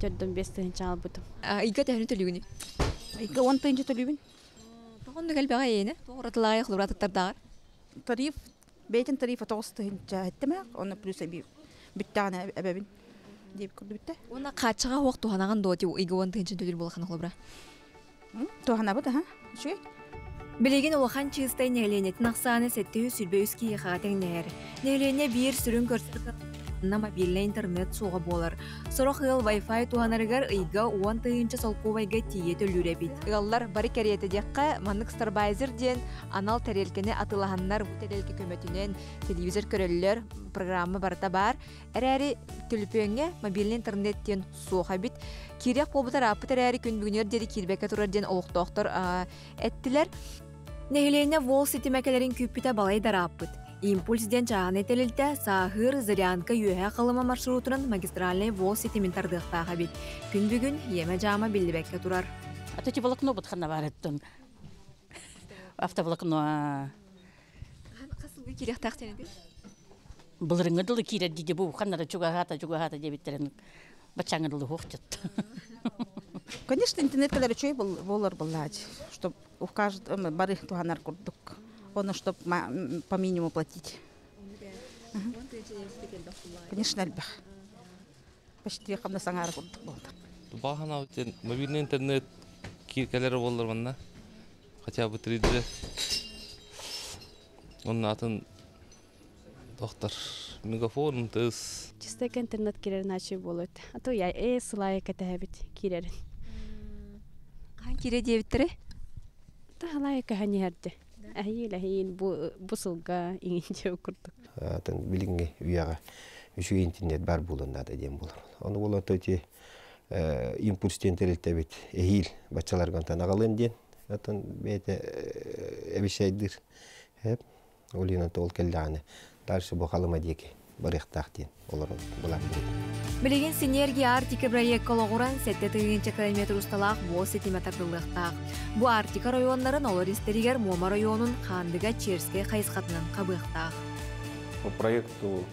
4 5 тыһыынча албытым. Ыйга төһөнү төлүүгүнүй? Ыйга 10 тыһыынча төлүүбүн. Тоҕонну кэлбэҕэ эйиэнэ? Туох уратылааҕый хлуратыттардааҕар? Тариф, бэйтин тарифа 9 тыһыынча эттэмээх, онно плюс эби бүттэҕинэ эбэбин диэбит курдук бүтте. Уонна хааччаҕа хуох туһанаҕын дуо ыйга 10 тыһыынча төлүүр буолаххына холобура? Туһанабыт, аха. Үчүгэй. Билигин Улахан Чыыстай нэһилиэнньэтин ахсаана 723 киһиэхэ тэҥнэһэр. Нэһилиэнньэ биир сүрүн көрсөр мобильнай интернет суоҕа буолар. Сорох ыал Wi-Fi туһанарыгар ыйга 10 тыһыынча солкуобайга тиийэ төлүүр эбит. Ыаллар бары кэриэтэ диэххэ, маннык Старбайзер диэн анал тэрилкэни атыылаһаннар бу тэрилкэ көмөтүнэн телевизор көрөллөр, программа барыта баар. Эрээри төлөпүөҥҥэ мобильный интернет диэн суох эбит. Киириэх буолбутар ааппыт эрээри күн бүгүнүгэр диэри киирбэккэ турар диэн олохтоохтор эттилэр. Нэһилиэнньэ Волл ситимэ кэлэрин күүппүтэ балай да ырааппыт. Импульс диэн чааһынай тэрилтэ Сааһыыр, Зырянка Үөһээ Халыма маршрутунан магистральнай ВОЗ ситимин тардыахтаах эбит. Күн бүгүн иэмэ-дьаама биллибэккэ турар. Аты волокно бутханна барыттын. Автоволокно. Хасылгы кириэхтээх диэн Былырыңы дылы киирэр диди бу ханнара чугаһаата чугаһаата диэбиттерин баччаңы дылы хуохчут. Конечно, интернет кэлэр үчүгэй буолар буоллаач, чтоб у каждого бары туһанар курдук. Оны чтоб по минимуму платить. Конечно, элбэх. Почти хамна саңара курдук болду. Баһана мобильный интернет кииркэлэр боллар манна. Хотя бы 3G. Onun атын доктор мегафон тыс. Чисто интернет кирер начи болот. А то я сылая кэтэһэбит кирерин. Хаан кире диэбиттере? Та халая кэһэньиһэрде. Әһиил әһиил бу бу сылга иҥинче курдук. Атын билиҥҥи үйэҕэ үчүгэй интернет бар буолуон наада диэн буолар. Ону буолан то ити импульс диэн тэрилтэбит эһиил баччаларга онтон аҕалыам диэн атын бэйэтэ эбисэйдир. Эп ол иһин ол кэллэҕинэ дальше бу Халыма диэки барыахтаах диэн олорон былаан Билигин Синергия Арктика проекка олоҕуран 7 тыһыынча километр усталаах буол ситимэ тардыллыахтаах. Бу Арктика районнарын олор истэригэр Муома районун Хаандыга Черскэй хайысхатынан хабыахтаах. По проекту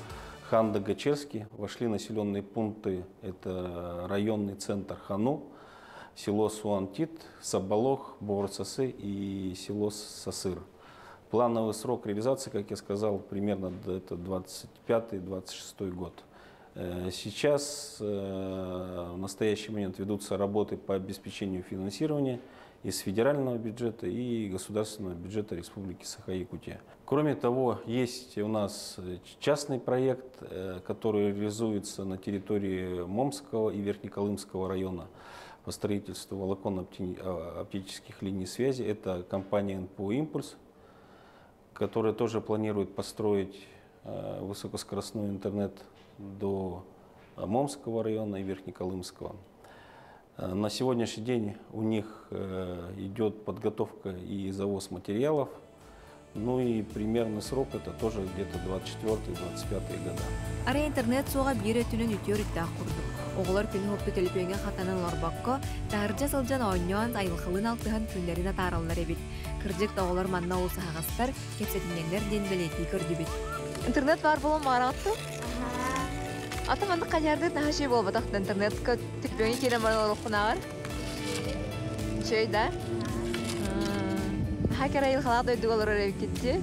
Хандыга-Черский вошли населенные пункты. Это районный центр Хану, село Суантит, Соболох, Бор-Сасы и село Сасыр. Плановый срок реализации, как я сказал, примерно это 25-26 год. Сейчас в настоящий момент ведутся работы по обеспечению финансирования из федерального бюджета и государственного бюджета Республики Саха-Якутия. Кроме того, есть у нас частный проект, который реализуется на территории Момского и Верхнеколымского района по строительству волоконно-оптических линий связи. Это компания НПО «Импульс», которая тоже планирует построить высокоскоростной интернет до Момского района и Верхнеколымского. На сегодняшний день у них идет подготовка и завоз материалов. Ну и примерный срок это тоже где-то 24-25 года. Ара интернет суоҕа биир өттүнэн үтүө өрүттээх курдук. Оҕолор күнү хоппу төлөпүөҥҥэ хатанан олорбокко, таһырдьа сылдьан оонньоон, айылҕалыын алтыһан күннэрин атаараллар эбит. Кырдьык да оҕолор манна олус аһаҕастар, кэпсэтинньэҥнэр диэн бэлиэтии көрдүбүт. Интернет баар буолан баҕараҕыттын? Ата маннык ханьаардыт наһаа үчүгэй буолбатах да интернетка төлөпүөҥҥэ киирэн баран олоххунааҕар. Үчүгэй да? Наһаа кэрэ айылҕалаах дойдуга олорор эбиккит дии.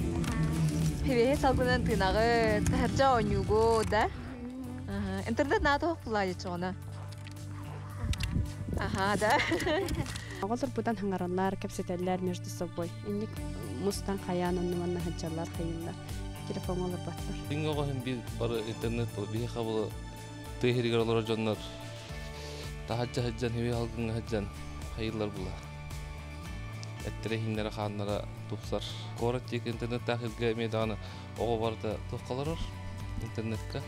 Хибиэһи салгынынан тыынаҕыт, таһырдьа оонньуугут, да? Интернет наада суох булаайыччоҕуна. Аха, да. Оҕолор бутан хаҥараллар, кэпсэтэллэр между собой. Инник мустан хайаан онну манна сылдьаллар, хайыыллар. Телефоҥҥа олорботтор. Иҥ оҕо бир бары интернет был биһи хабылы тыа олорор дьоннор таһаджа сылдьан хиби халгыҥҥа сылдьан хайыыллар була. Эттере хиннere хааннара тупсар. Куорат диэки интернеттаах илгэ эмиэ даҕаны оҕо барыта туохха интернетка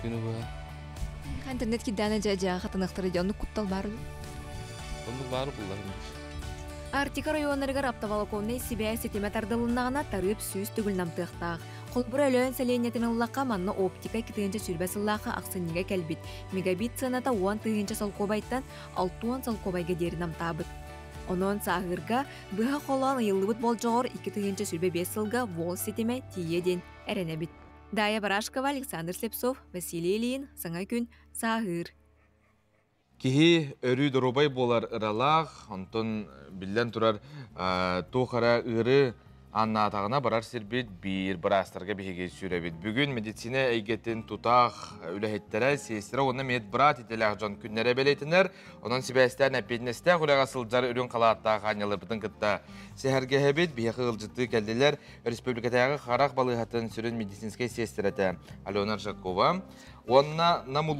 күнү быһа. Интернет киддаана дьэ хатыныахтара дьэ оннук куттал баар Оннук баар буллар. Арктика районнарыгар оптоволоконнай сибээс ситимэ тардылыннаҕына тарыып 100 төгүл намтыахтаах. Холбура Өлөөн сэлиэнньэтин ыллахха манна оптика 2 сүүрбэ сыллаахха ахсынньыга кэлбит. Мегабит сыаната 10 тыһыынча солкуобайтан 60 солкуобайга диэри намтаабыт. Онон Сааһыырга быһа холоон ыйыллыбыт болдьоҕор 2025 сылга вол ситимэ тиийиэ диэн эрэнэбит. Дая Барашкова, Александр Слепцов, Василий Ильин, Саҥа күн, Сааһыыр. Киһи өрүү доруобай буолар ыралаах, онтон биллэн турар туох эрэ ыарыы аннаатаҕына барар сирбит биир быраастарга биһиги сүүрэбит. Бүгүн медицина эйгэтин тутаах үлэһиттэрэ, сиэстэрэ уонна медбрат идэлээх дьон күннэрэ бэлиэтэнэр. Онон сибээстээн эппиэтинэстээх үлэҕэ сылдьар үрүҥ халааттаах аанньаларбытын кытта сэһэргэһэбит. Биһиэхэ ыалдьыттыы кэллилэр республикатааҕы харах балыыһатын сүрүн медицинскэй сиэстэрэтэ Алена Ржакова уонна Нам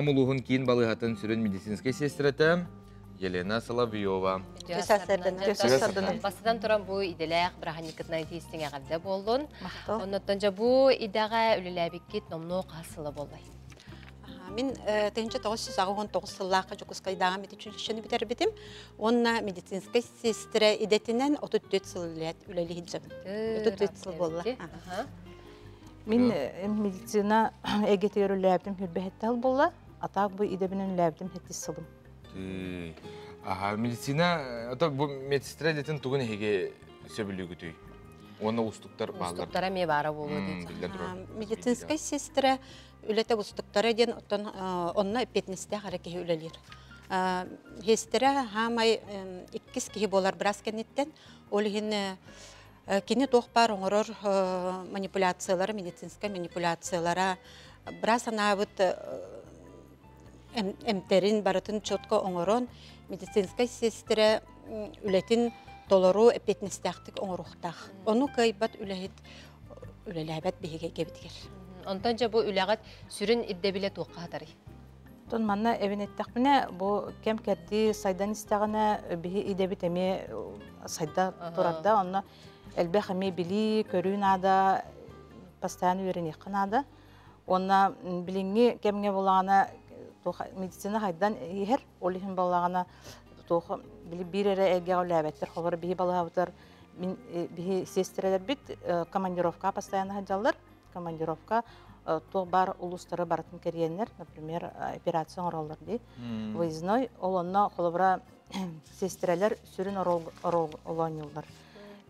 улууһун киин балыыһатын сүрүн медицинскэй сиэстэрэтэ Елена Соловьева. Бастатан туран бу идэлээх бырааһынньыккытынан итии-истиҥ эҕэрдэ буоллун. Оннуттан дьэ бу идэҕэ үлэлээбиккит номнуо хас сыла буоллай? Мин 1989 сыллаахха Дьокуускайдааҕы медучилищены бүтэрбитим уонна медицинскэй сестра идэтинэн 34 сыл үлэлии сылдьабын. 34 сыл буолла. Мин медицина эйгэтигэр үлэлээбитим хүрбэһэтте сыл буолла. Атаак бу идэбинэн үлэлээбитим хэттис сылым. Аха, медицина, ото бу медсестра идэтин тугун эһиги сөбүлүүгүтүй? Уонна уустуктар бааллар. Уустуктара эмиэ баара буолуо дии. Биллэн турар. Медицинскэй сестра үлэтэ уустуктара диэн оттон онно эппиэтинэстээх эрэ киһи үлэлиир. Сестра хаамай иккис киһи буолар быраас кэнниттэн. Ол иһин кини туох баар оҥорор манипуляциялара, медицинскэй манипуляциялара быраас анаабыт эмтэрин барытын четко оҥорон медицинскэй сиэстэрэ үлэтин толору эппиэтинэстээхтик оҥоруохтаах. Ону кыайбат үлэһит үлэлээбэт биһиги эйгэбитигэр. Онтон дьэ бу үлэҕит сүрүн ирдэбилэ туохха хатарый? Оттон манна эбин эттэхпинэ, бу кэм кэрдии сайдан истэҕинэ, биһи идэбит эмиэ сайда турарда. Онно элбэх эмиэ билии, көрүү наада, постоянно үөрэниэххэ наада. Уонна билиҥҥи кэмҥэ булаҕына медицина хайдан иһэр, ол иһин балаҕана туох били биир эрэ эйгэҕэ үлээбэттэр. Холобура биһи балаһабытар мин биһи сиэстэрэлэрбит командировка постоянно сылдьаллар. Командировка туох баар улуустары барытын кэрийэннэр, например, операция оҥороллор дии. Выездной, ол онно холобура сиэстэрэлэр сүрүн оруол оонньууллар.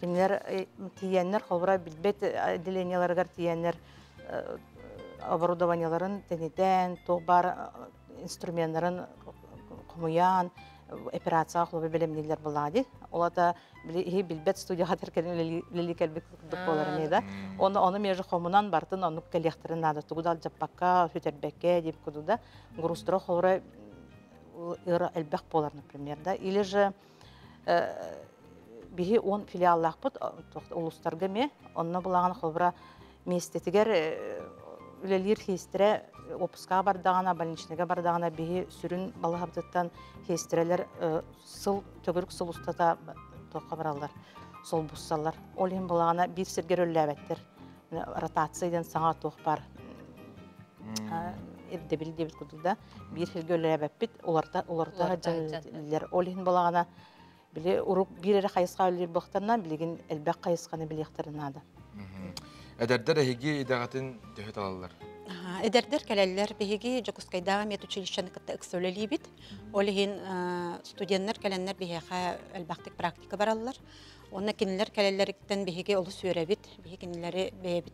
Кинилэр тиийэннэр, холобура билбэт отделениеларыгар тиийэннэр оборудованиеларын тэнитэн, туох баар инструменнарын хомуйан, операцияҕа холобур бэлэмнииллэр буоллаҕа дии. Ол ата били иһи билбэт студияҕа кэлин үлэлии кэлбит курдук буолар эмиэ да. Оны ону между хомунан бартын оннук кэлиэхтэрин наада. Тугу да алдьаппакка, сүтэрбэккэ дип курдук да. Грустара холобура ыра элбэх буолар, например, да. Или же биһи он филиаллаахпыт улуустарга эмиэ. Онно булаҕан холобура миэстэтигэр үлэлиир хиэстэрэ отпускаҕа бардаҕына, больничныйга бардаҕына биһи сүрүн балаһабытыттан хиэстэрэлэр сыл төгүрүк сыл устата туохха бараллар, солбуссаллар. Ол иһин булаҕана биир сиргэ үлэлээбэттэр. Ротация диэн саҥа туох бар ирдэбил диэбит курдук да биир сиргэ үлэлээбэппит уларта уларта сылдьаллар. Ол иһин булаҕана били урук биир эрэ хайысха үлэлиир буолтарынан билигин элбэх хайысханы билиэхтэрин наада. Эдэрдэр эһиги идэҕитин төһө талаллар? Эдэрдэр кэлэллэр. Биһиги Дьокуускайдааҕы медучилищены кытта ыкса үлэлиибит. Ол иһин студеннар кэлэннэр биһиэхэ элбэхтик практика бараллар. Уонна кинилэр кэлэллэриттэн биһиги олус үөрэбит. Биһиги кинилэри бэйэбит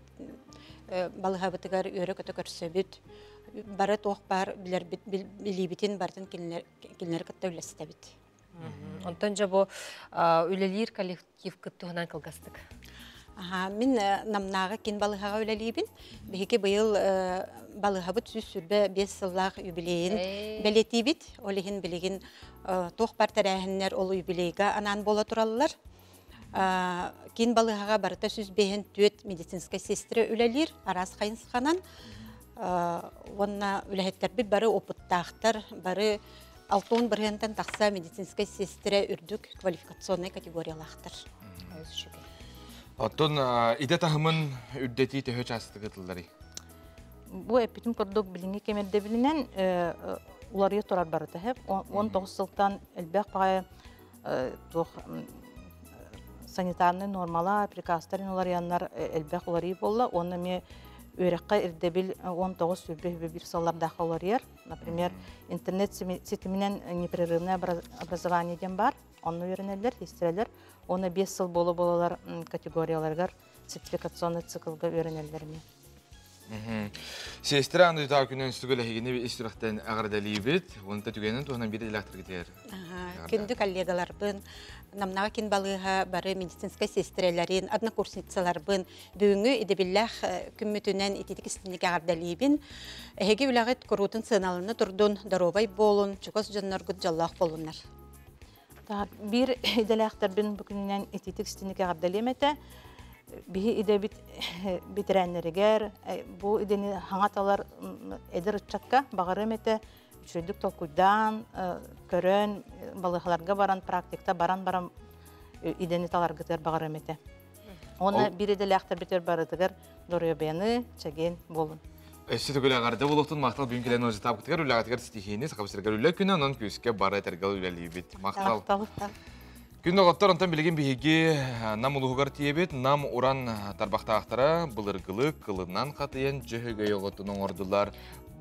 балыһабытыгар үөрэ-көтө көрсөбүт. Бары туох баар билэрбит, билиибитин барытын кинилэри кытта үллэстэбит. Онтон дьэ бу үлэлиир коллективкыт туһунан кылгастык. Мин Намнааҕы кин балыһаҕа үлэлиибин. Биһиги быйыл балыһабыт 125 сыллаах юбилейин бэлиэтиибит. Ол иһин билигин туох бар тэрээһиннэр ол юбилейга анаан буола тураллар. Кин балыһаҕа барыта 154 медицинскэй сестра үлэлиир араас хайысханан. Уонна үлэһиттэрбит бары опыттаахтар, бары 60 бырыһыантан тахса медицинскэй сиэстэрэ үрдүк квалификационнай категориялаахтар. Оттон идэ таһымын үрдэтии төһө чаастык ытылларый? Бу эппитим курдук билиҥҥи кэм ирдэбилинэн уларыйа турар барыта һэп. 19 сылтан элбэх баҕайы туох санитарнай нуормалар, приказтар уларыйаннар элбэх уларыйыы буолла. Уонна эмиэ үөрэххэ ирдэбил 19 сүүрбэ сыллардаахха уларыйар. Например, интернет ситиминэн непрерывное образование диэн бар. Онно үөрэнэллэр, истэрэлэр. Уонна 5 сыл буола-буолалар категорияларыгар сертификационный циклга үөрэнэллэр эмиэ. Сестра андыйтаа күнэн сүгүлэһигини ис сүрэхтэн эҕэрдэлиибит. Уонна түгэнин туһунан биир идэлээхтэргитигэр. Күндү коллегаларбын, Намнаҕа кин балыыһа бары медицинскэй сестрэлэрин, однокурсницаларбын бүгүҥҥү идэбиллээх күммүтүнэн ититик истинник эҕэрдэлиибин. Эһиги үлэҕит куруутун сыаналана турдун, доруобай буолун, чугас дьонноргут дьоллоох буолуннар. Биир идэлээхтэрбин бу күнүнэн ититик истинник эҕэрдэлиэм этэ. Биһи идэбит бэтэрээннэригэр бу идэни хаҥа талар эдэр ыччакка баҕарыам этэ үчүгэйдик толкуйдаан, көрөн, балыыһаларга баран, практикта баран-баран идэни таларгытыгар баҕарыам этэ. Уонна биир идэлээхтэрбитигэр барытыгар доруобуйаны, чэгиэн буолун. Өссө төгүл эҕэрдэ буолуохтун махтал бүгүн кэлэн ыалдьытаабытыгар үлэҕитигэр ситиһиини Саха сиригэр үлэ күнэ онон күүскэ бары этэргэ үлэлиибит. Махтал. Күн доҕоттор, онтон билигин биһиги Нам улууһугар тиийэбит. Нам уран тарбахтаахтара былыргылыы кылынан хатыйан дьөһөгөй оҕотун оҥордулар.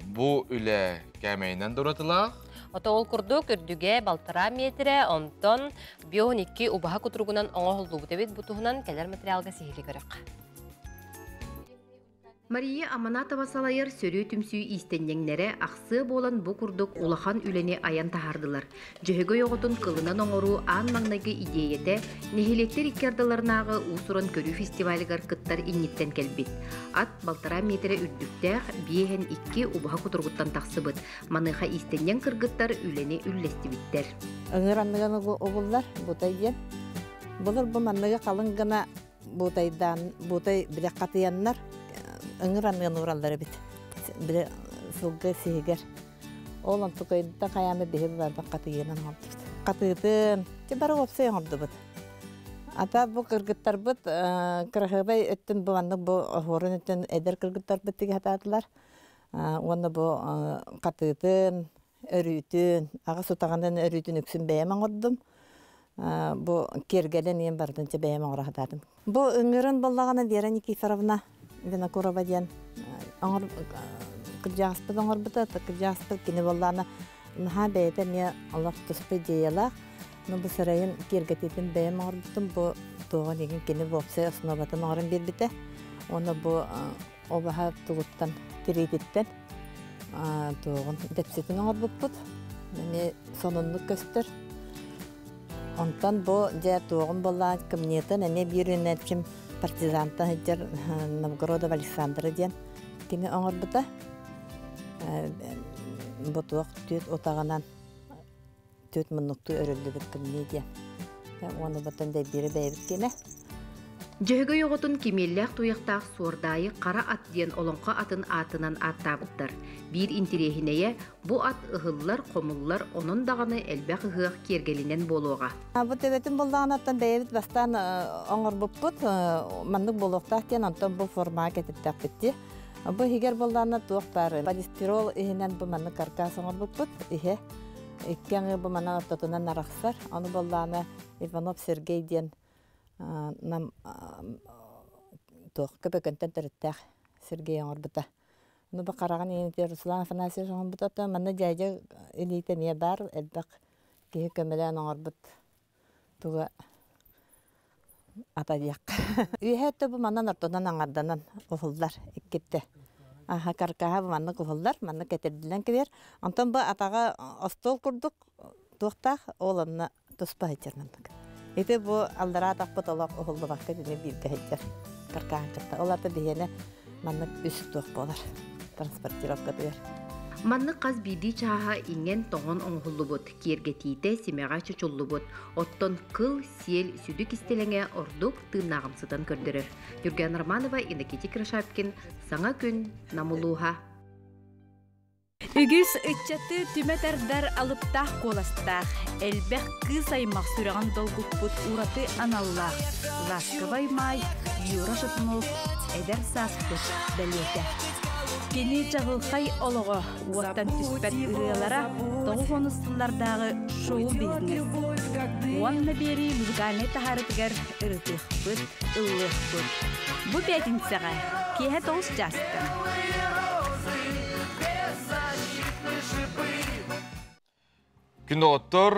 Бу үлэ кээмэйинэн да уратылаах. Ото ол курдук үрдүгэ балтараа миэтирэ, онтон бион икки убаһа кутуругунан оҥоһуллубут эбит. Бу туһунан кэлэр материалга сиһилии көрөххө. Мария Аманатова салайар сөрүө түмсүү иистэнньэҥнэрэ ахсыа буолан бу курдук улахан үлэни айан таһаардылар. Дьөһөгөй оҕотун кылынан оҥоруу аан маҥнайгы идиэйэтэ нэһилиэктэр икки ардыларынааҕы уус-уран көрүү фестивалыгар кыттар инниттэн кэлбит. Ат балтараа миэтэрэ үрдүктээх, биэһэн икки убаһа кутуругуттан тахсыбыт. Маныаха иистэнньэҥ кыргыттар үлэни үллэстибиттэр. Ыҥыр анныган угуллар, бутай диэн. Былыр бу манныгы халыҥ гына буутайдаан буутай бile хатыйаннар ыҥыр аныан уураллар эбит бile сылгы сиһигэр ол онтукайда хайааны биһи барбах хатыйынан оҥордубут хатыытын ти бары уопсай оҥордубут ата бу кыргыттарбыт кыраһыабай өттүн бу маннык бу оһуорун өттүн эдэр кыргыттарбыт тиги хатаатылар уонна бу хатыытын өрүүтүн, аҕыс утаҕынан өрүүтүн үксүн бэйэм оҥордум. Бу киэргэлин ийэм барытын чэ бэйэм оҥоро сатаатым. Бу ыҥырын буоллаҕына Вера Никифоровна Винокурова диэн оҥор кырдьаҕаспыт оҥорбута, кырдьаҕаспыт кини буоллаҕына наһаа бэйэтэ эмиэ олох туспа идеялаах. Ну бу сырайын киэргэтиитин бэйэм оҥорбутум, бу туоҕун игин кини уопсай основатын оҥорон биэрбитэ. Уонна бу Обаһа тугуттан, тириититтэн туоҕун дэпситин оҥорбуппут. Эмиэ сонуннук көстөр. Онтон бу дьэ туоҕун буоллаан кымньыытын эмиэ биир үүнээччим партизантан сылдьар Новгородов Александра диэн кини оҥорбута. Бу туох түөт утаҕынан түөт муннуктуу өрүллүбүт кымньыы диэн. Уонна баттан дэйбиирэ бэйэбит киэнэ. Дьөһөгөй оҕотун кимиэллээх туйахтаах Суордаайы Хара ат диэн олоҥхо атын аатынан ааттаабыттар. Биир интириэһинэйэ, бу ат ыһыллар, хомуллар, онон даҕаны элбэх ыһыах киэргэлинэн буолуоҕа. Бу төбөтүн буллаҕынаттан бэйэбит бастаан оҥорбуппут, маннык буолуохтаах диэн, онтон бу формаҕа кэтиттэхпит дии. Бу иһигэр буоллаҕына туох баар полистирол иһинэн бу маннык каркас оҥорбуппут иһэ. Икки аҥыы бу манан ортотунан арахсар. Ону буоллаҕына Иванов Сергей диэн нам туох Көбөкөнтөн төрүттээх Сергей оҥорбута. Ну бу хараҕын иинитигэр Руслан Афанасьевич оҥорбута. Манна дьээдьэ илиитэ эмиэ баар, элбэх киһи көмөлөөн оҥорбут туга ата диэххэ. Үөһэ өттө бу манан ортонон аҥарданан уһуллар иккитте. Аха каркаһа бу маннык уһуллар, маннык кэтэрдилэн кэлэр. Онтон бу атаҕа остуол курдук туохтаах, ол онно туспа сылдьар маннык. Ити бу аллараа атахпыт олох уһуллубакка итини бииргэ сылдьар каркаһын кытта. Ол ата биһиэнэ маннык үс туох буолар транспортировкатыгар. Маннык хас биирдии чааһа иҥэн-тоҥон оҥоһуллубут, киэргэтиитэ симэҕэ чочуллубут, оттон кыл, сиэл сүдү кистэлэҥэ ордук тыыннааҕымсытан көрдөрөр. Юрген Романова, Иннокентий Крошапкин, Саҥа күн, Нам улууһа. Үгүс ыччаты түмэ тардар алыптаах куоластаах, элбэх кыыс аймах сүрэҕин долгуппут ураты аналлаах Ласковай Маай Юра Шатунов эдэр сааспыт бэлиэтэ. Кини чаҕылхай олоҕо уоттан түспэт ырыалара тоҕус сыллардааҕы шоу-бизнес. Уонна биэрии музыкальнай таһаарытыгар ырытыахпыт, ыллыахпыт. Бу пятницаҕа киэһэ тоҕус чаастан. Күн доҕоттор,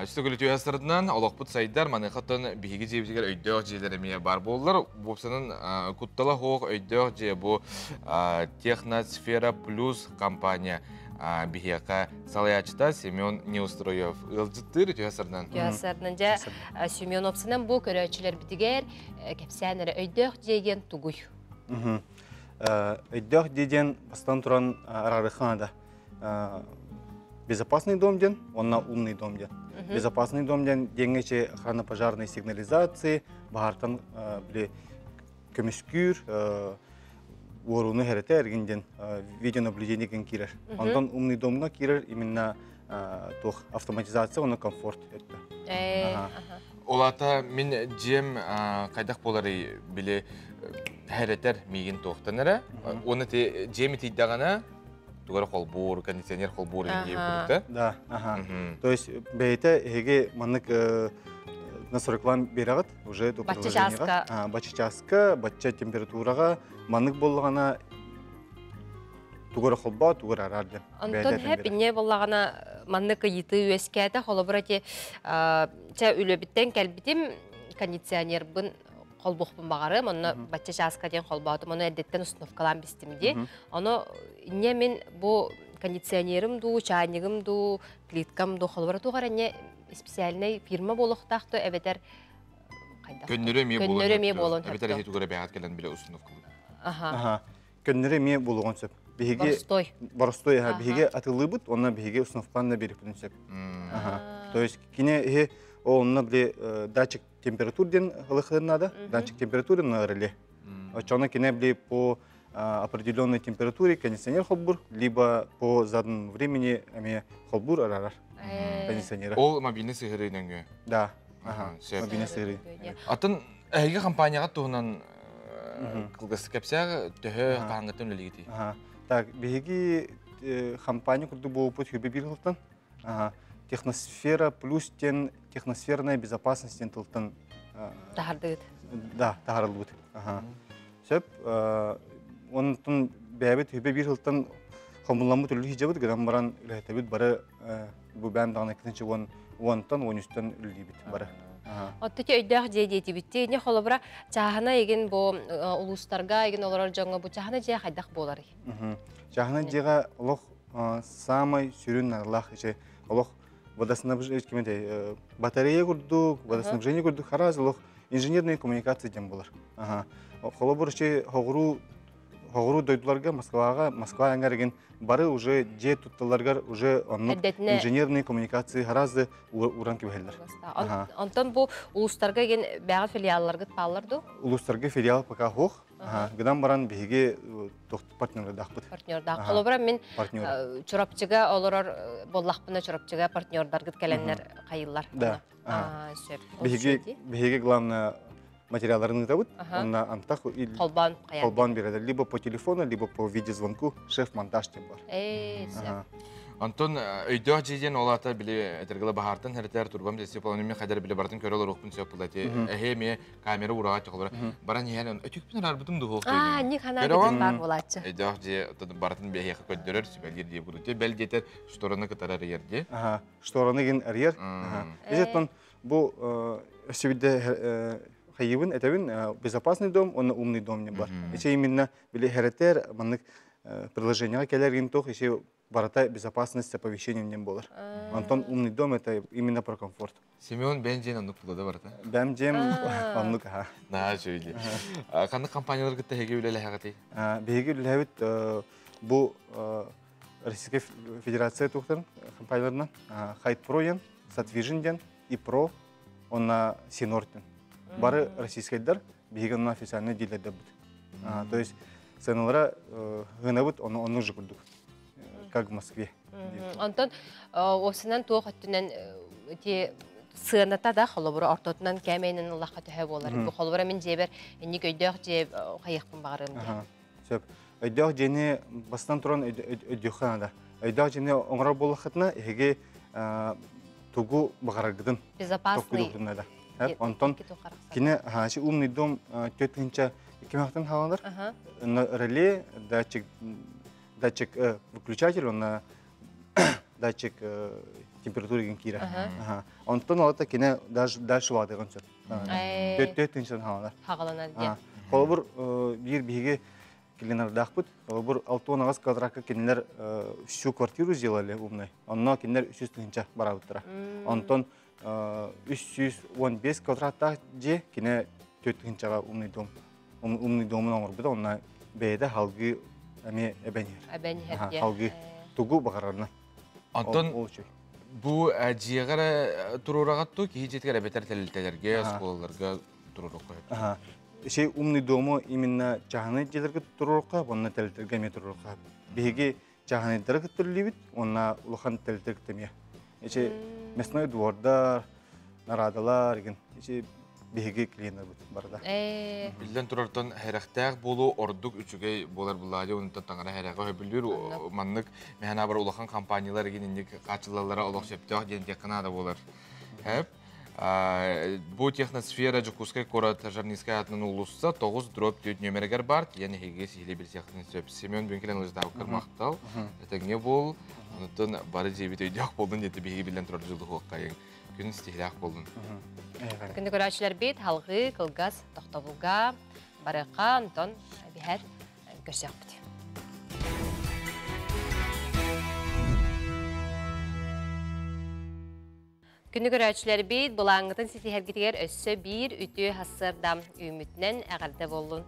үс төгүл үтүө сырытынан олохпут сайдар, маныхаттан биһиги дьиэбитигэр өйдөөх дьиэлэр эмиэ бар буоллар. Буопсанан куттала суох өйдөөх дьиэ бу Техносфера Плюс компания биһиэхэ салайааччыта Семен Неустроев ыалдьыттыыр үтүө сырынан. Үтүө сырынан дьэ Семен опсанан бу көрөөччүлэрбитигэр кэпсээн эрэ өйдөөх дьиэ диэн тугуй? Өйдөөх дьиэ диэн бастан туран араарыхха наада. Безопасный дом диэн уонна умный дом диэн. Безопасный дом диэн диэҥҥэ охрана сигнализации, баһаартан били көмүскүүр уорууну хэрэтэ эргин диэн видеонаблюдение кин киирэр. Онтон умный домҥа киирэр именно туох автоматизация уонна комфорт өттө. Ол аата мин дьиэм хайдах буоларый били Хәретер миигин туохтан эрэ. Оны те жеми тийдагана тугара холбуур, кондиционер холбуур диэн курдук Да, ага. То есть бэйте эһиги маннык настройкалаан биэрэҕит уже до Бачча чааска. Бачча чааска, бачча температураҕа маннык буоллаҕына тугара холбоо, тугара араар диэн. Онтон хэп инне буоллаҕына маннык ыйытыы үөскээтэ. Холобура ити чэ үлэбиттэн кэлбитим кондиционербын холбуохпун баҕарым, онно бачча чааска диэн холбоотум, ону эрдэттэн установкалаан бистим дии. Ону инне мин бу кондиционерым дуу, чайнигым дуу, плиткам дуу холобура туох эрэ инне специальный фирма буолуохтаах дуу эбэтэр хайдах? Көннөрү эмиэ буолуон Көннөрү эмиэ буолуон сөп. Эбэтэр эһи тугу эрэ бэйэҕит кэлэн билэ установкалыыр. Аха. Көннөрү эмиэ буолуон сөп. Биһиги Боростой. Боростой, аха. Биһиги атылыыбыт, онно биһиги установкалаан да биэриэхпитин сөп. Аха. То есть кини иһи онно били датчик температур диэн ылыхын надо. Датчик температуры на реле. Оччоҕуна кини били по определенной температуре кондиционер холбур, либо по заданному времени эмиэ холбур араарар кондиционера. Ол мобильный сыһырыы нөҥүө. Да. Ага. Мобильный сыһырыы. Атын эһиги компанияҕа туһунан кылгастык кэпсээх төһө хаһааҥҥыттан үлэлиигитий? Так, биһиги компания курдук буолбут хүбэ биир сылтан. Техносфера плюс диэн техносферная безопасность диэн тылтан таһардыгыт. Да, таһарыллыбыт. Сөп. Онтон бэйэбит хүбэ биир сылтан хомулламмыт үлү хижебит гынан баран үлэһэтэбит бары бу бэм даҕаны иккитинчи уон уонтан уон үстэн үлэлиибит бары. Отту өйдөөх дьиэ диэтибит. Не холобура чааһына егин бу улуустарга егин олорор дьоҥҥо бу чааһына дьиэ хайдах буоларый? Чааһына дьиэҕэ олох самай сүрүн наадалаах ичи олох водоснабжение батарея курдук, водоснабжение курдук хараас олох инженерные коммуникации диэн буолар. Холобур ичи хоҕуруу хоҕуруу дойдуларга Москваҕа, Москва эҥэригин бары уже дьиэ тутталларыгар уже оннук инженерные коммуникации харазы уран кэбиһэллэр. Онтон бу улуустарга ген бэҕэ филиалларгыт бааллар ду? Улуустарга филиал пока суох. Гынан баран биһиги партнердаахпыт. Партнердаах. Холобура мин Чурапчыга олорор буоллахпына Чурапчыга партнердаргыт кэлэннэр хайыллар. Да. Биһиги биһиги главное материалларын ыытабыт. Онно антах холбоон холбоон биэрэлэр либо по телефону, либо по видеозвонку шеф-монтаж диэн бар. Онтон өйдөөх дьиэ диэн ол аата били этэргила баһаартан хэрэтэр турбам дессе полонуми хайдар били барытын көрө олоруохпун сөп була ти эһэ эмиэ камера ураҕа чохолоро баран иһэн өтүкпүн араарбытым дуһуох Аа, ник ханаа бар буолааччы. Өйдөөх дьиэ барытын биһиэхэ көрдөрөр сүбэлиир дии буду. Бэл диэтэр штораны кытары арыйар дии. Аха, штораны гин арыйар. Исеттон бу өссө хайыбын этэбин безопасный дом, онно умный дом не бар. Иче именно били херетер маннык приложениега келер тох иче барата безопасность оповещением не болар. Антон умный дом это именно про комфорт. Семен бен жен оннук булада барата. Бэм жем оннук аха. На шөйли. Қандық компаниялар кытта хеге үлелэхэгити? Биһиги үлэлэһэбит бу Российская Федерация туохтарын компанияларынан Хайтпроен, Сатвижн диэн, ИПРО, онна Синортен. Бары российскайдар биһиги онно официальный дилердербит. То есть ценалара гынабыт онно оннук же курдук, как в Москве. Онтон осынан туох өттүнэн ти сыаната да холобура ортотунан кээмэйинэн ыллахха төһө буолар. Бу холобура мин дьиэбэр инник өйдөөх дьиэ хайыахпын баҕарыам диэн. Сөп. Өйдөөх дьиэни бастан туран өйдүөххэ наада. Өйдөөх дьиэни оҥорор буоллаххытына эһиги тугу баҕараргытын Безопасный. наада. Онтон кини хаачы умный дом төрт тыһыынча икки махтан хааланар. Реле, датчик, датчик выключатель, онна датчик температуры киирэр. Онтон олата кини дальше улаатыгын сөп. Төрт тыһыынчадан хааланар. Хааланар диэн. Холобур биир биһиги клинардаахпыт. Холобур 6 квадратка кинилер всю квартиру сделали умной. Онно кинилер 300 тыһыынча барабыттара. Онтон 315 квадраттаах дьиэ кине 4 тыһыынчаҕа умный дом умный домун оҥорбута. Онно бэйэтэ халгыы эмиэ эбэн иһэр. Эбэн иһэр Халгыы тугу баҕарарынан. Онтон бу дьиэҕэ туруораҕат ту киһи дьиэтигэр эбэтэр тэрилтэлэргэ, оскуолаларга туруоруохха. Ишей умный дому именно чааһынай дьиэлэргэ туруорукка, онно тэрилтэлэргэ эмиэ туруорукка. Биһиги чааһынайдары кытта онна улахан тэрилтэлэр эмиэ. Ичи мясной двордар, нарадалар, еген. Ичи биһиги клиеннербит барда. Биллэн турартан хэрэхтээх буолуу ордук үчүгэй буолар булаадьы онтон таҥара хэрэҕэ хөбүлүүр маннык мэхэнабар улахан компаниялар игин хаачылалара олох сөптөөх диэн тиэххэ буолар. Хэп бу техносфера Дьокуускай куорат Жарнийскай атынан улусса 9/4 нөмерегер бар тиен эһиги сихили билсиэхтин сөп. Семен бүгүн ылыждаабыккар мактал. Этэҥҥэ буол. Онтон бары жебит өйдөөх болдун дети биһиги билен турар жылы хуаккайын. Күн стихилээх болдун. Күндү көрөөчүлэр бит халгы кылгас тохтобулга барыка Антон биһэр көрсөкпүт. Күндү көрөөчүлэр бит булаңытын ситиһэргитигэр өссө биир үтүө хассырдам үүмүтүнэн эҕэрдэ боллун.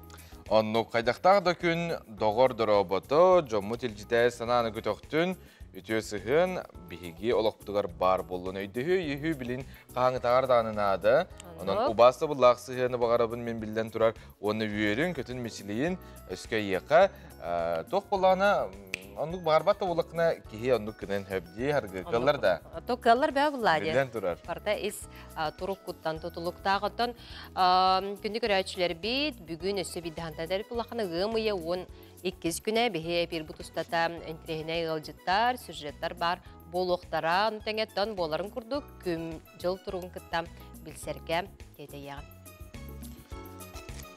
Оннук хайдахтаах да күн доҕор дорообото, дьоммут илдьитэ санааны көтөхтүн, үтүө сыһын биһиги олохпутугар бар боллун өйдөһү үйүһү билин хааңытаар даҕанынаада. Онон убаста буллаах сыһыаны бағарабын мен билден турар, оны үйөрүн, көтүн мичилийин өскө иэхэ туох боллаана оннук бағарбат да боллақына киһи оннук кынын хөбдии харгы кыллар да. То кыллар бää буллаа Билден турар. Барта ис турук куттан тутулуктаах оттон күндү көрөөчүлэр бит бүгүн өссө биддаһантадар буллахана ыамыйа 12 күнэ биһи бир бутустата интирехине ыалдьыттар, сюжеттар бар болуохтара тэҥэттон буоларын курдук күм жыл туругун кытта билсерге тиэтэйэҕин.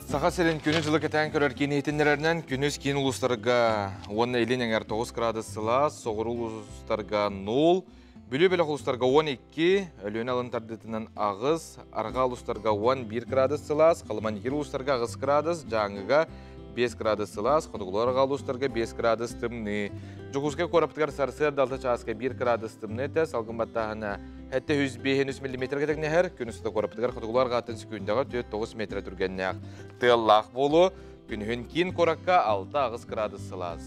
Саха сирин күнү жылы кэтээн көрөр киниһитиннереринэн күнүс киин улустарга уонна илин эҥэр 9 градус сылаас, соҕуруу улустарга 0, Бүлүү бөлөх улустарга 12, Өлүөнэ алын тардытынан 8, Арҕаа улустарга 11 градус сылаас, Халыман-Нигир улустарга 8 градус, Дьааҥыга 5 градус сылаас, Хотугулуу арҕаа улустарга 5 градус тымныы. Дьокуускай куораппытыгар сарсыарда 6 чааска 1 градус тымныы этэ, салгын баттааһына 705 миллиметрге тэҥнэһэр, күн устата куораппытыгар хотугулуу арҕааттан секундаҕа 4-9 метр түргэннээх тыаллаах буолуо, күнүһүн киин куоракка 6-8 градус сылаас.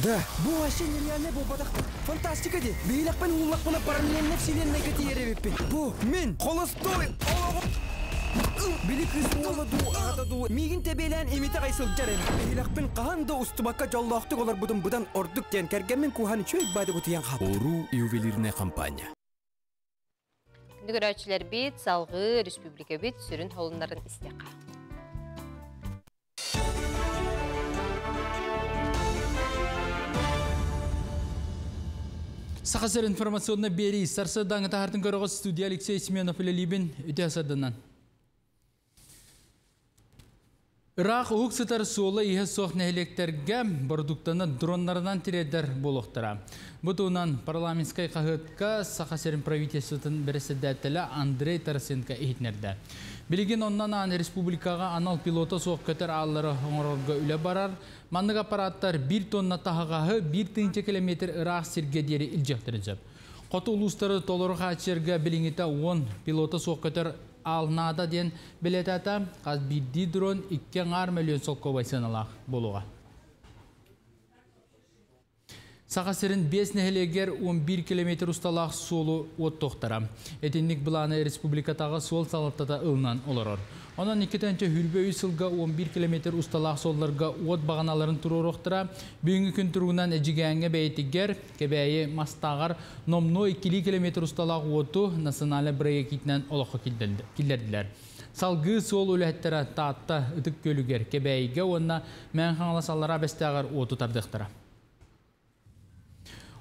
Да, бу вообще нереальный буолбатах. Фантастика ди. Биилэхпин ууллахпына параллельно вселенной тиэребиппин. Бу мин холостой олоҕум. Били кыыс уола дуу, аҕата дуу, миигин тэбиэлээн имитэ сылдьар эбит. Биһилэхпин хаһан да устубакка дьоллоохтук олорбутум быдан ордук диэн кэргэммин кууһан үчүгэй баады кутуйан хаалбытым. Оруу ювелирная компания. Күндү көрөөчүлэр бит салгыы республика бит сүрүн холуннарын истиэххэ. Саха сирин информационный биэрии сарсыардааҥы таһаартын көрөҕүт студия Алексей Семенов үлэлиибин үтүө сарсыарданан. Ыраах уһук сытар суола иһэ суох нэһилиэктэргэ бородууктаны дроннарынан тириэрдэр буолуохтара. Бу туһунан парламентскай хаһыатка Саха сирин правительствотын бэрэссэдээтэлэ Андрей Тарасенко иһитиннэрдэ. Билигин онно анаан республикаҕа анал пилота суох көтөр ааллары оҥорорго үлэ барар. Маннык аппараттар 1 тонна таһаҕаһы 1 тыһыынча километр ыраах сиргэ диэри илдьиэхтэрин сөп. Хоту улуустары толору хааччыйарга билиҥҥитэ 10 пилота суох көтөр аал наада диэн бэлиэтээтэ. Хас биирдии дрон 2,5 мөлүйүөн солкуобай сыаналаах буолуоҕа. Саха сирин 5 нэһилиэгэр 11 километр усталаах суолу уоттуохтара. Итинник былааны республикатааҕы суол салалтата ылынан олорор. Онон 2023 сылга 11 километр усталаах суолларга уот баҕаналарын туруоруохтара. Бүгүҥҥү күн туругунан Эдьигээҥҥэ Бэйэтигэр, Кэбээйи Мастааҕар номнуо 2 километр усталаах уоту национальнай бырайыак иитинэн олоххо киллэрдилэр. Салгыы суол үлэһиттэрэ Таатта Ытык Күөлүгэр, Кэбээйигэ уонна Мэҥэ Хаҥалас Аллараа Бэстээҕэр уоту тардыахтара.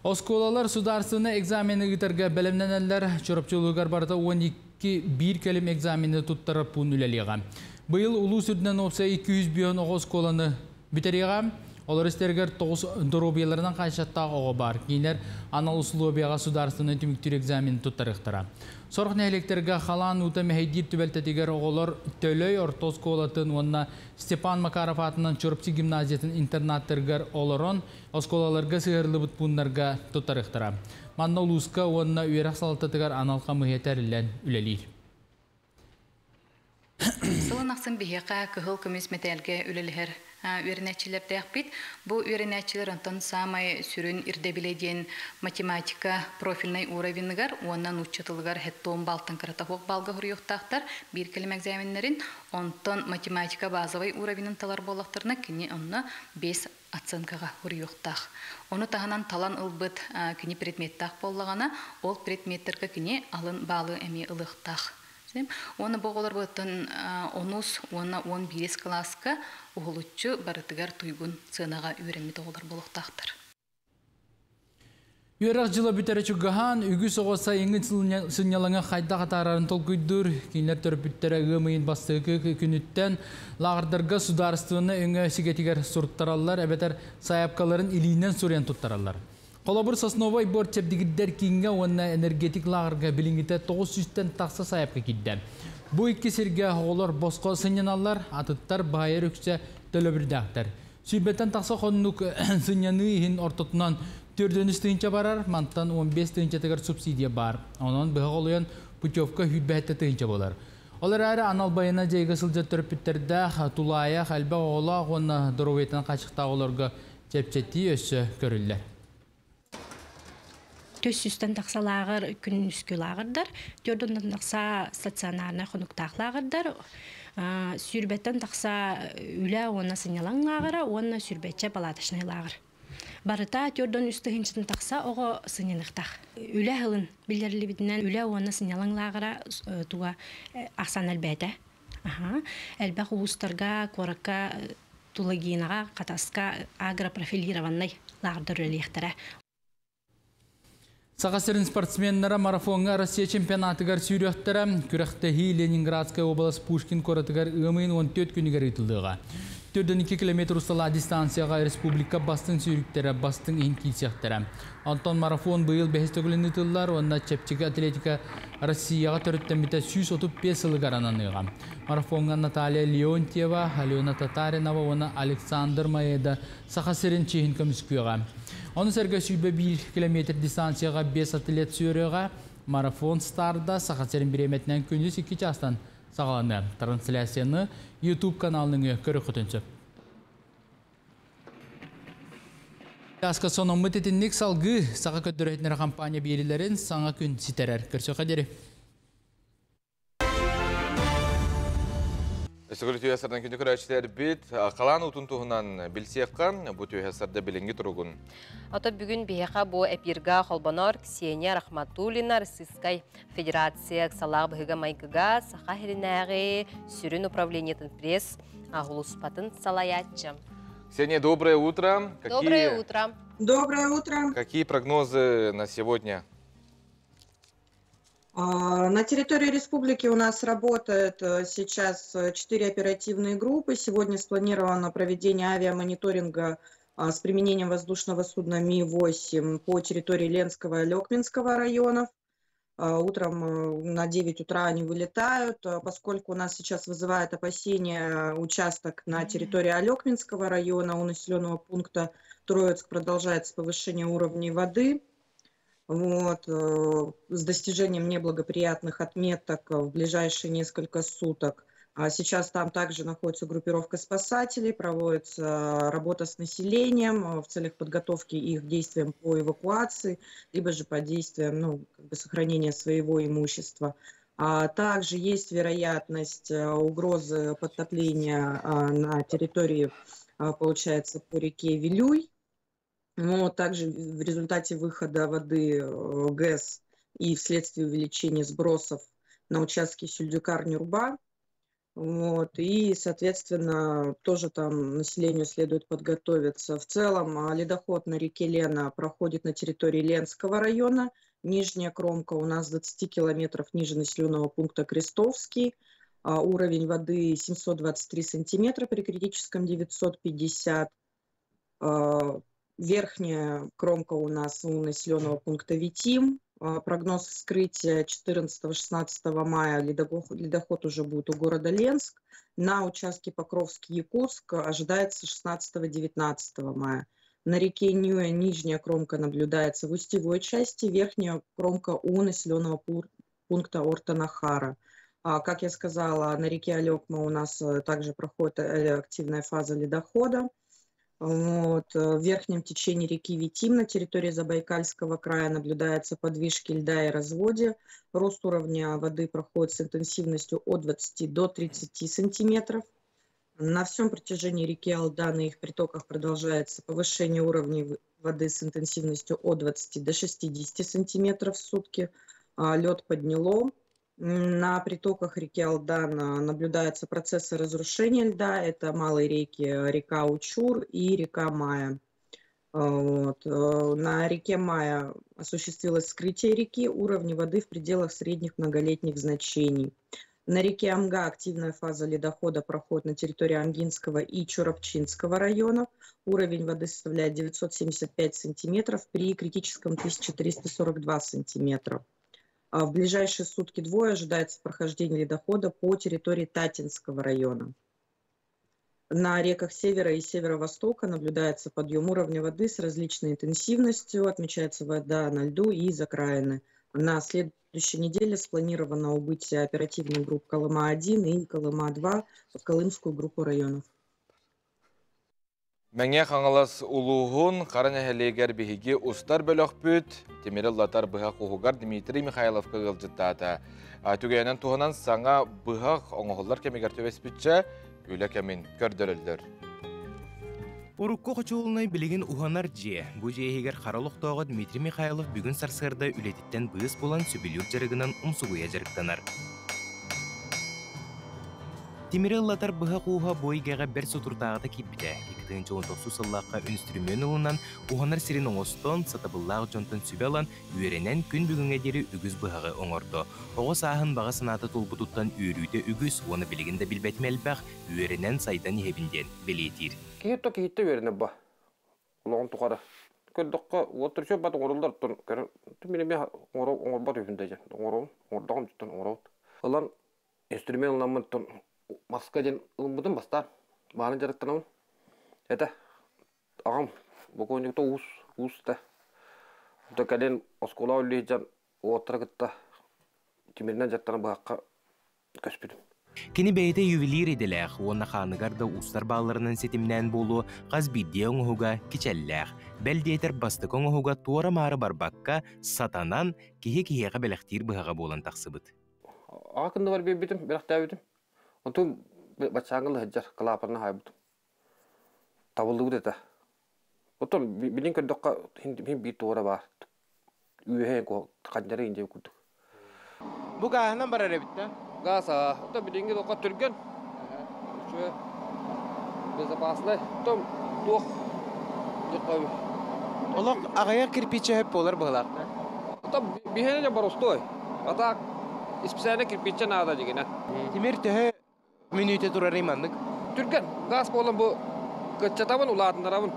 Оскуолалар судаарыстыбаннай экзамены ыытарга бэлэмнэнэллэр. Чурапчы улууһугар барыта 12 биир кэлим экзамены туттарар пуун үлэлиэҕэ. Быйыл улуус үрдүнэн уопсай 200 оҕо оскуоланы бүтэриэҕэ. Олор истэригэр 9 доруобуйаларынан хааччахтаах оҕо баар. Кинилэр анал усулуобуйаҕа судаарыстыбаннай түмүктүүр экзамены туттарыахтара. Сорох нэһилиэктэргэ халаан уута мэһэйдиир түбэлтэтигэр оҕолор Төлөй орто оскуолатын уонна Степан Макаров аатынан Чурапчы гимназиятын интернаттарыгар олорон оскуолаларга сыһыарыллыбыт пууннарга туттарыахтара. Манна улууска уонна үөрэх салалтатыгар анал хамыыһыйа тэриллэн үлэлиир. Сылын ахсын биһиэхэ кыһыл көмүс мэтээлгэ үлэлэһэр үөрэнээччилэрдээхпит. Бу үөрэнээччилэр онтон саамай сүрүн ирдэбилэ диэн математика профильнай уровеныгар уонна нуучча тылыгар 70 балтан кырата суох балга хоруйуохтаахтар биир кэлим экзаменнэрин. Онтон математика базовай уровенын талар буоллахтарына кини онно 5 оценкаҕа суруйуохтаах. Ону таһынан талан ылбыт кини предметтаах буоллаҕына, ол предметтергэ кини алын баалы эмиэ ылыахтаах. Уонна бу оҕолор оттон онус уонна 11 кылааска уһулуччу барытыгар туйгун сыанаҕа үөрэммит оҕолор буолуохтаахтар. Үөрэх дьыла бүтэрэ чугаһаан, үгүс оҕо сайыҥҥы сынньалаҥы хайдах атаарарын толкуйдуур. Кинилэр төрөппүттэрэ ыам ыйын бастакы күнүттэн лааҕырдарга судаарыстыбаннай өҥө сигэтигэр суруттараллар, эбэтэр сайаапкаларын илиинэн суруйан туттараллар. Холобур, Сосновай бор чэбдигирдэр кииҥҥэ уонна Энергетик лааҕырга билиҥҥитэ 900-тэн тахса сайаапка киирдэ. Бу икки сиргэ оҕолор босхо сынньаналлар, атыттар баайар үксэ төлөбүрдээхтэр. 120-тэн тахса хонук сынньаныы иһин ортотунан 400 тыһыынча барар, мантан 15 тыһыынчатыгар субсидия баар. Онон быһа холуйан путевка 27 тыһыынча буолар. Ол эрээри анал байыаннай дьайыыга сылдьар төрөппүттэрдээх, тулаайах, элбэх оҕолоох уонна доруобуйатынан хааччахтаах оҕолорго чэпчэтии өссө көрүллэр. 400-тэн тахса лааҕыр күнүскү лааҕырдар, 4-тэн тахса стационарнай хонуктаах лааҕырдар, 120-тэн тахса үлэ уонна сынньалаҥ лааҕыра уонна 20-чэ палаточнай лааҕыр. Барыта 43 тыһыынчаттан тахса оҕо сынньаныахтаах. Үлэ сылын биллэриллибитинэн үлэ уонна сынньалаҥ лааҕыра туга ахсаана элбээтэ. Элбэх улуустарга, куоракка, Тулагинаҕа, Хатаска агропрофилированнай лааҕырдар үлэлиэхтэрэ. Саха сирин спортсменнара марафоҥҥа Россия чемпионатыгар сүүрүөхтэрэ. Күрэхтэһии Ленинградская область Пушкин куоратыгар ыам ыйын 14 күнүгэр ыытыллыаҕа. 42 километр усталаах дистанцияҕа республика бастыҥ сүүрүктэрэ бастыҥ иһин киирсиэхтэрэ. Онтон марафон быйыл бэһис төгүлүн ыытыллар уонна чэпчэки атлетика Россияҕа төрүттэммитэ 135 сылыгар ананыаҕа. Марафоҥҥа Наталья Леонтьева, Алена Татаринова уонна Александр Маеда Саха сирин чиэһин көмүскүөҕэ. Ону сэргэ 101 километр дистанцияҕа 5 атлет сүүрүөҕэ. Марафон старда Саха сирин бириэмэтинэн күнүс 2 чаастан саҕаланыа. Трансляцияны YouTube каналын көрүөххүтүн сөп. Аска сонуммут итинник, салгыы Саха көрдөрөр компания биэриилэрин саҥа күн ситэрэр. Көрсүөххэ диэри. Өссө төгүл сардан күндү көрөөччүлэрбит, халаан уутун туһунан билсиэххэ, бу түһэ сарда билиҥҥи туругун. Ото бүгүн биһиэхэ бу эфиргэ холбонор Ксения Рахматуллина, Российскай Федерация ыксаллаах быһыыга-майгыга Саха сиринээҕи сүрүн управлениетын пресс сулууспатын салайааччы. Ксения, доброе утро. Доброе утро. Доброе утро. Какие прогнозы на сегодня? На территории республики у нас работает сейчас четыре оперативные группы. Сегодня спланировано проведение авиамониторинга с применением воздушного судна Ми-8 по территории Ленского и Олекминского районов. Утром на 9 утра они вылетают, поскольку у нас сейчас вызывает опасения участок на территории Олекминского района, у населенного пункта Троицк продолжается повышение уровней воды. Вот, с достижением неблагоприятных отметок в ближайшие несколько суток. А сейчас там также находится группировка спасателей, проводится работа с населением в целях подготовки их к действиям по эвакуации, либо же по действиям, ну, как бы сохранения своего имущества. А также есть вероятность угрозы подтопления на территории, получается, по реке Вилюй. Но также в результате выхода воды ГЭС и вследствие увеличения сбросов на участке Сюльдюкар-Нюрба. Вот, и, соответственно, тоже там населению следует подготовиться. В целом ледоход на реке Лена проходит на территории Ленского района. Нижняя кромка у нас 20 километров ниже населенного пункта Крестовский. Уровень воды 723 сантиметра при критическом 950. Верхняя кромка у нас у населенного пункта Витим. Прогноз вскрытия 14-16 мая, ледоход уже будет у города Ленск. На участке Покровск-Якутск ожидается 16-19 мая. На реке Нюя нижняя кромка наблюдается в устьевой части, верхняя кромка у населенного пункта Орто-Нахара. Как я сказала, на реке Олекма у нас также проходит активная фаза ледохода. Вот. В верхнем течении реки Витим на территории Забайкальского края наблюдаются подвижки льда и разводья. Рост уровня воды проходит с интенсивностью от 20 до 30 сантиметров. На всем протяжении реки Алдан и их притоках продолжается повышение уровней воды с интенсивностью от 20 до 60 сантиметров в сутки. Лед подняло. На притоках реки Алдан наблюдаются процессы разрушения льда. Это малые реки, река Учур и река Мая. Вот. На реке Мая осуществилось вскрытие реки, уровни воды в пределах средних многолетних значений. На реке Амга активная фаза ледохода проходит на территории Амгинского и Чурапчинского районов. Уровень воды составляет 975 сантиметров при критическом 1342 сантиметра. В ближайшие сутки двое ожидается прохождение ледохода по территории Татинского района. На реках севера и северо-востока наблюдается подъем уровня воды с различной интенсивностью, отмечается вода на льду и из окраины. На следующей неделе спланировано убытие оперативных групп Колыма-1 и Колыма-2 в Колымскую группу районов. Мэҥэ Хаҥалас улууһун Хара нэһилиэгэр биһиги устар бөлөхпүт тимири ыллатар быһах ууһугар Дмитрий Михайловка ыалдьыттаата. Түгэнэн туһунан саҥа быһах оҥоһуллар кэмигэр түбэспитчэ үлэ кэмин көрдөрөллөр. Урукку хочуолунай билигин уһанар дьиэ. Бу дьиэ иһигэр хара олохтооҕо Дмитрий Михайлов бүгүн сарсыарда үлэтиттэн быыс булан сөбүлүүр дьарыгынан умсугуйа дьарыктанар. Тимири ыллатар быһах ууһа бу эйгэҕэ бэрт сутурдааҕыта киирбитэ. 2019 сыллаахха үнүстүрүмүөн ылынан, уһанар сирин оҥостон, сатабыллаах дьонтон сүбэ ылан, үөрэнэн күн бүгүҥҥэ диэри үгүс быһаҕы оҥордо. Оҕо сааһын баҕа санаата туолбутуттан үөрүүтэ үгүс уонна билигин да билбэтим элбэх, үөрэнэн сайдан иһэбин диэн бэлиэтиир. Киһи то киһиттэ үөрэнэр ба. Олоҕун тухары. Көрдөххө, уоттар бат оҥоруллар оттон көрө мин эмиэ оҥорбот үһүн да дьэн. Оҥоробун, оҥордоҕум дьиттэн оҥоробут. Ылан инструмент ылламмын тон маска диэн ылыммытым бастаан. Бааны дьарыктанабын. Это аҕам бокуонньукта уус, уус да. То кэлин оскуола үллүү дьон уоттара кытта тимиринэн дьарыктанан быһахха көспүтүм. Кини бэйэтэ ювелир идэлээх уонна хааныгар да уустар баалларынан ситимнээн буолуо хас биирдии оҥоһуга кичэллээх. Бэл диэтэр бастакы оҥоһуга туора-маары барбакка, сатанан, киһи киһиэхэ бэлэхтиир быһаҕа буолан тахсыбыт. Аҕа кынныбар биэрбитим, бэлэхтээбитим. Онтум баччааҥҥа сылдьар, кылаапарына хаайбытым. Табыллыбыт этэ. Оттон билин көрдөххө, хин биир туора баар. Үөһэ ханньары индиэ курдук. Бу гааһынан барар эбит да? Гаас, оттон билиҥҥи туохха түргэн. Үчүгэй. Безопасный. Оттон туох Олох аҕыйах кирпиччэ хөп буолар быһылаах да? Оттон биһиэнэ боростуой. А так исписээнэ кирпиччэ наада дигинэ. Тимир төһө мүнүүтэ турарый маннык? Түргэн. Гаас буолан бу кыччатабын, улаатыннарабын.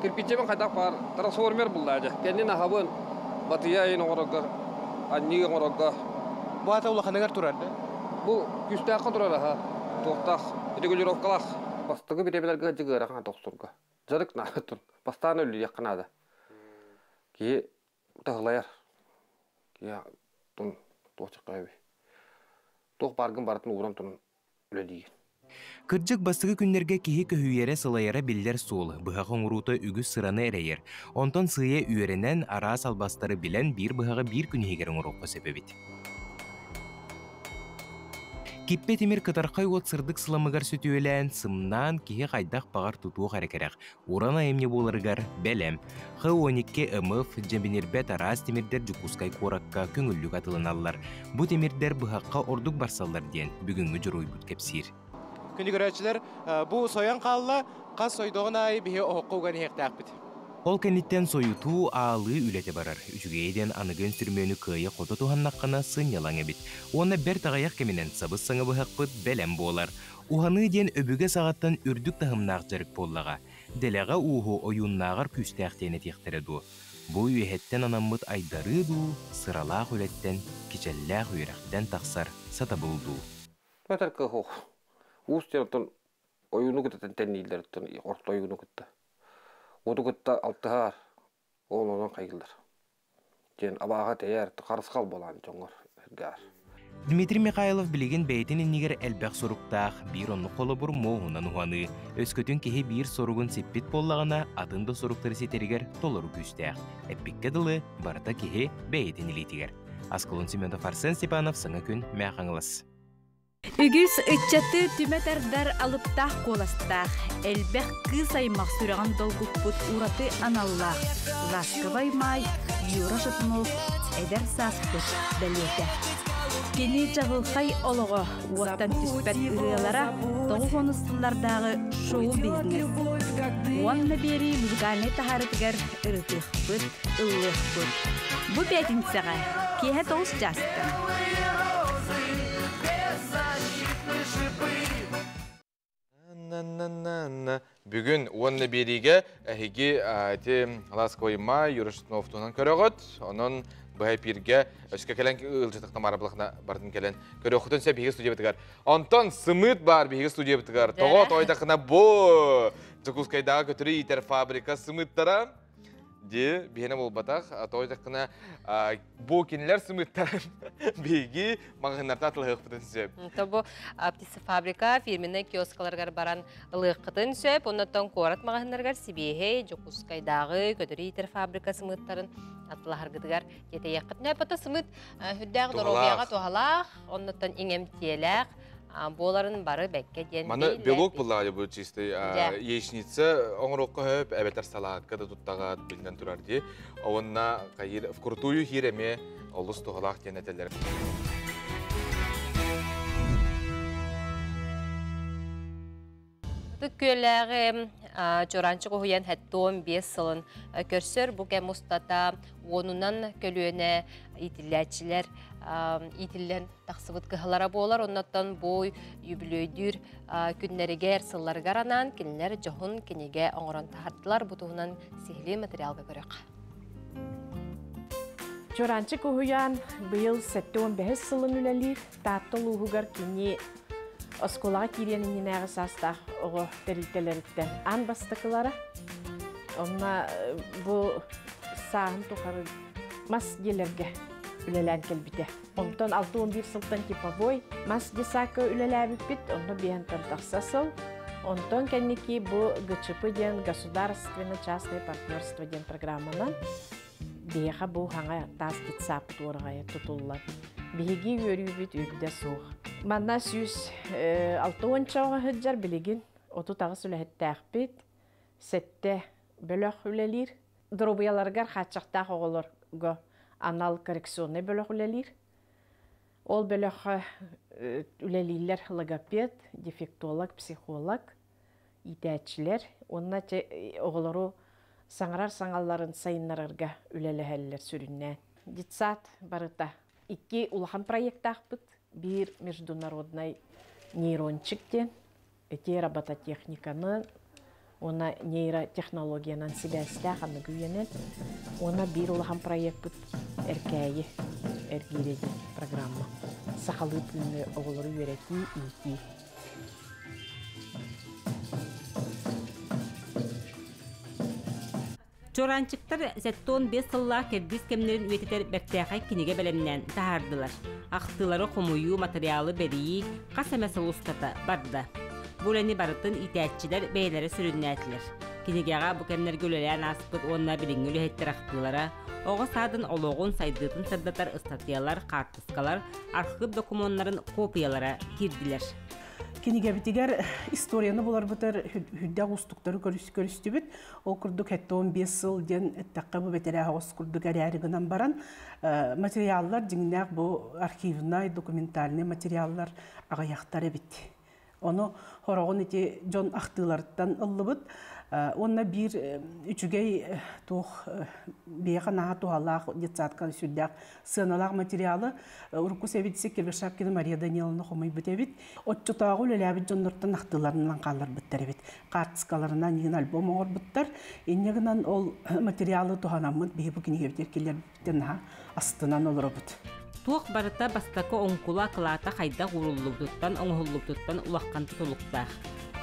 Кирпиччэбин хайдах баар трансформер буллаа дьэ. Кэннин аһабын, батыйа айын оҥорорго, анньыы оҥорорго. Бу ата улаханыгар турар да? Бу күүстээххэ турар аха. Туохтаах, регулировкалаах. Бастакы бириэмэлэргэ дьыгыарахан тохсурга. Дьарык наадатын. Бастаан өллүйэххэ наада. Киһи таһылайар. Киһи тун туох чаккайбы. Туох бааргын барытын ууран туран үлэлиигин. Кырдьык бастакы күннэргэ киһи көһүйэрэ сылайара биллэр суол, быһах оҥоруута үгүс сыраны эрэйэр. Онтон сыыйа үөрэнэн, араас албастары билэн биир быһаҕы биир күн иһигэр оҥоруохха сөп эбит. Киппэ тимир кытархай уот сырдык сыламыгар сөтүөлээн, сымнаан киһи хайдах баҕар тутуох эрэ кэрэх, уран айымньы буоларыгар бэлэм. Х-12 МФ дьэбинирбэт араас тимирдэр Дьокуускай куоракка көҥүллүк атылыналлар. Бу тимирдэр быһахха ордук барсаллар диэн бүгүҥҥү дьоруойбут кэпсиир. Күндү көрөөччүлэр, бу сойон хаалла, хас сойдоҕун аайы биһи оһоххо уган иһиэхтээхпит. Ол кэнниттэн сойутуу, аалыы үлэтэ барар. Үчүгэйэ диэн аныгы үнсүрүмүөнү кыайа-хото туһаннаххына сынньалаҥ эбит. Уонна бэрт аҕыйах кэминэн сабыс-саҥа быһахпыт бэлэм буолар. Уһаныы диэн өбүгэ саҕаттан үрдүк таһымнаах дьарык буоллаҕа. Дэлэҕэ ууһу ойууннааҕар күүстээх диэн этиэхтэрэ дуо? Бу үөһэттэн анаммыт айдарыы дуу, сыралаах үлэттэн, кичэллээх үөрэхтэн тахсар сатабыл дуу? Петр Кыһох уус диэн оттон ойууну кытта тэннииллэр оттон орто ойууну кытта. Уоту кытта алтыһар, ол онон хайгылар. Диэн абааҕа тэйэр, харысхал буолаан дьоҥҥор эргээр. Дмитрий Михайлов билигин бэйэтин иннигэр элбэх соруктаах, биир оннук холобур муоһунан уһаныы. Өскөтүн киһи биир соругун сиппит буоллаҕына, атын да соруктары ситэригэр толору күүстээх. Эппиккэ дылы, барыта киһи бэйэтин илиитигэр. Аскалон Семенов, Арсен Степанов, Саҥа күн, Мэхаҥалас. Үгүс ыччаты түмэ тардар алыптаах куоластаах, элбэх кыыс аймах сүрэҕин долгуппут ураты аналлаах Ласковай Маай Юра Шатунов эдэр сааспыт бэлиэтэ. Кини чаҕылхай олоҕо уоттан түспэт ырыалара 90 сыллардааҕы шоу-бизнес. Уонна биэрии музыкальнай таһаарытыгар ырытыахпыт, ыллыахпыт. Бу пятницаҕа киэһэ 9 чаастан. Бүгүн уонна биэриигэ эһиги ити Ласковый Май Юрашнов туһунан көрөҕүт. Онон быһа эпииргэ өскө кэлэн ыалдьытахта маарабылахна бардын кэлэн көрүөххүтүн сөп биһиги студиябытыгар. Онтон сымыыт баар биһиги студиябытыгар. Тоҕо тоойдахына бу Дьокуускайдааҕы көтөрү иитэр фабрика сымыыттара Ди биһиэнэ буолбатах, тоойдоххуна бу кинилэр сымыыттарын биһиги маҕаһыыннартан атылаһыахпытын сөп. То бу птицефабрика фирменнай киоскаларыгар баран ылыаххытын сөп. Оннуттан куорат маҕаһыыннарыгар сибиэһэй, Дьокуускайдааҕы көтөрү иитэр фабрика сымыыттарын атылаһаргытыгар тиэтэйиэххитин сөп. Ото сымыыт үрдээх доруобуйаҕа туһалаах, оннуттан иҥэмтиэлээх буоларын бары бэккэ диэн Маны белок буллаҕа бу чистый яичница оҥоруохха сөп, эбэтэр салаакка да туттаҕа биллэн турар дии. Уонна хайыр вкрутую хир эмиэ олус туһалаах диэн этэллэр. Ытык Күөлээҕи Чуораанчык уһуйан хэттуон биэс сылын көрсөр бу кэм устата уонунан көлүөнэ иитиллээччилэр иитиллэн тахсыбыт кыһалара буолар. Оннуттан бу үбүлүөйдүүр күннэригэр, сылларыгар анаан кинилэр дьоһун кинигэ оҥорон таһардылар. Бу туһунан сиһилии материалга көрүөххэ. Чуораанчык уһуйаан быйыл 75 сылын үлэлиир. Таатта улууһугар кини оскуолаҕа киириэн иннинээҕи саастаах оҕо тэрилтэлэриттэн аан бастакылара. Онно бу сааһын тухары мас дьиэлэргэ үлэлээн кэлбитэ. Онтон 61 сылтан типовой мас десакка үлэлээбиппит, онно биэһэнтэн тахса сыл. Онтон кэнники бу ГЧП диэн государственно-частное партнерство диэн программанан Биһиэхэ бу хаҥа таас детсаппыт уораҕайа тутуллар. Биһиги үөрүүбүт үрдэ суох. Манна 160 оҕо сылдьар билигин 38 үлэһиттээхпит, сэттэ бөлөх үлэлиир. Доруобуйаларыгар хааччахтаах оҕолорго анал коррекционнай бөлөх үлэлиир. Ол бөлөххө үлэлииллэр логопед, дефектолог, психолог, иитээччилэр уонна оҕолору саҥарар саҥаларын сайыннарарга үлэлэһэллэр сүрүннээн. Детсад барыта икки улахан проектаахпыт. Биир международный нейрончик диэн ити робототехниканы уонна нейротехнологиянан сибээстээх аныгы үйэнэн уонна биир улахан проекпыт Эркээйи эргиирэ диэн программа. Сахалыы тыыны оҕолору үөрэтии, иитии. Чуораанчыктар 75 сыллаах кэрдиис кэмнэрин үйэтитэр бэртээхэй кинигэ бэлэмнээн таһаардылар. Ахтыылары хомуйуу, матырыйаалы бэрийии хас эмэ сыл устата барда. Бу үлэни барытын иитээччилэр бэйэлэрэ сүрүннээтилэр. Кинигэҕэ бу кэмнэргэ үлэлээн ааспыт уонна билиҥҥи үлэһиттэр ахтыылара, оҕо саадын олоҕун, сайдыытын сырдатар ыстатыйалар, хаартыскалар, архыып докумуоннарын куопуйалара киирдилэр. Кинигэбитигэр историяны буларбытар үрдээх уустуктары көрүстүбүт. Ол курдук 75 сыл диэн эттэххэ бу бэтэрээ оҕус курдук эрээри гынан баран материаллар дьиҥнээх бу архивнай, документальный материаллар аҕыйахтар эбит. Ону хороҕун ити дьон ахтыыларыттан ыллыбыт. Уонна биир үчүгэй туох биһиэхэ наһаа туһалаах детсадка сүрдээх сыаналаах материалы урукку сэбиэдиссэй Кирбашапкина Мария Даниловна хомуйбут эбит. Оччотооҕу үлэлээбит дьоннортон ахтыыларынан хаалларбыттар эбит. Хаартыскаларынан иһин альбом оҥорбуттар. Инньэ гынан ол материалы туһанаммыт биһи бу кинигэбитигэр киллэрбиттэн наһаа астынан олоробут. Туох барыта бастакы оҥкула акылаата хайдах ууруллубутуттан, оҥоһуллубутуттан улахан тутулуктаах.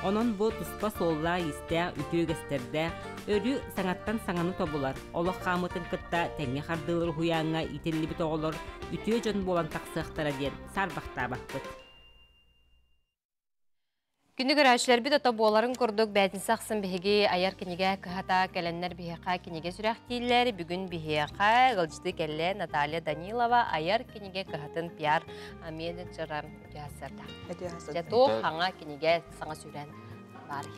Онон бу туспа суоллаах-иистээх, үтүө үгэстэрдээх, өрүү саҥаттан саҥаны тобулар, олох хаамыытын кытта тэҥҥэ хардыылар уһуйааҥҥа иитиллибит оҕолор үтүө дьон буолан тахсыахтара диэн саарбахтаабаппыт. Күнү көрөөччүлэрбит ото буоларын курдук бээтинсэ ахсын биһиги айар кинигэ кыһата кэлэннэр биһиэхэ кинигэ сүрэхтииллэр. Бүгүн биһиэхэ ыалдьытыы кэллэ Наталья Данилова айар кинигэ кыһатын пиар менеджера үтүө Дьэ туох хаҥа кинигэ саҥа сүүрэн баар.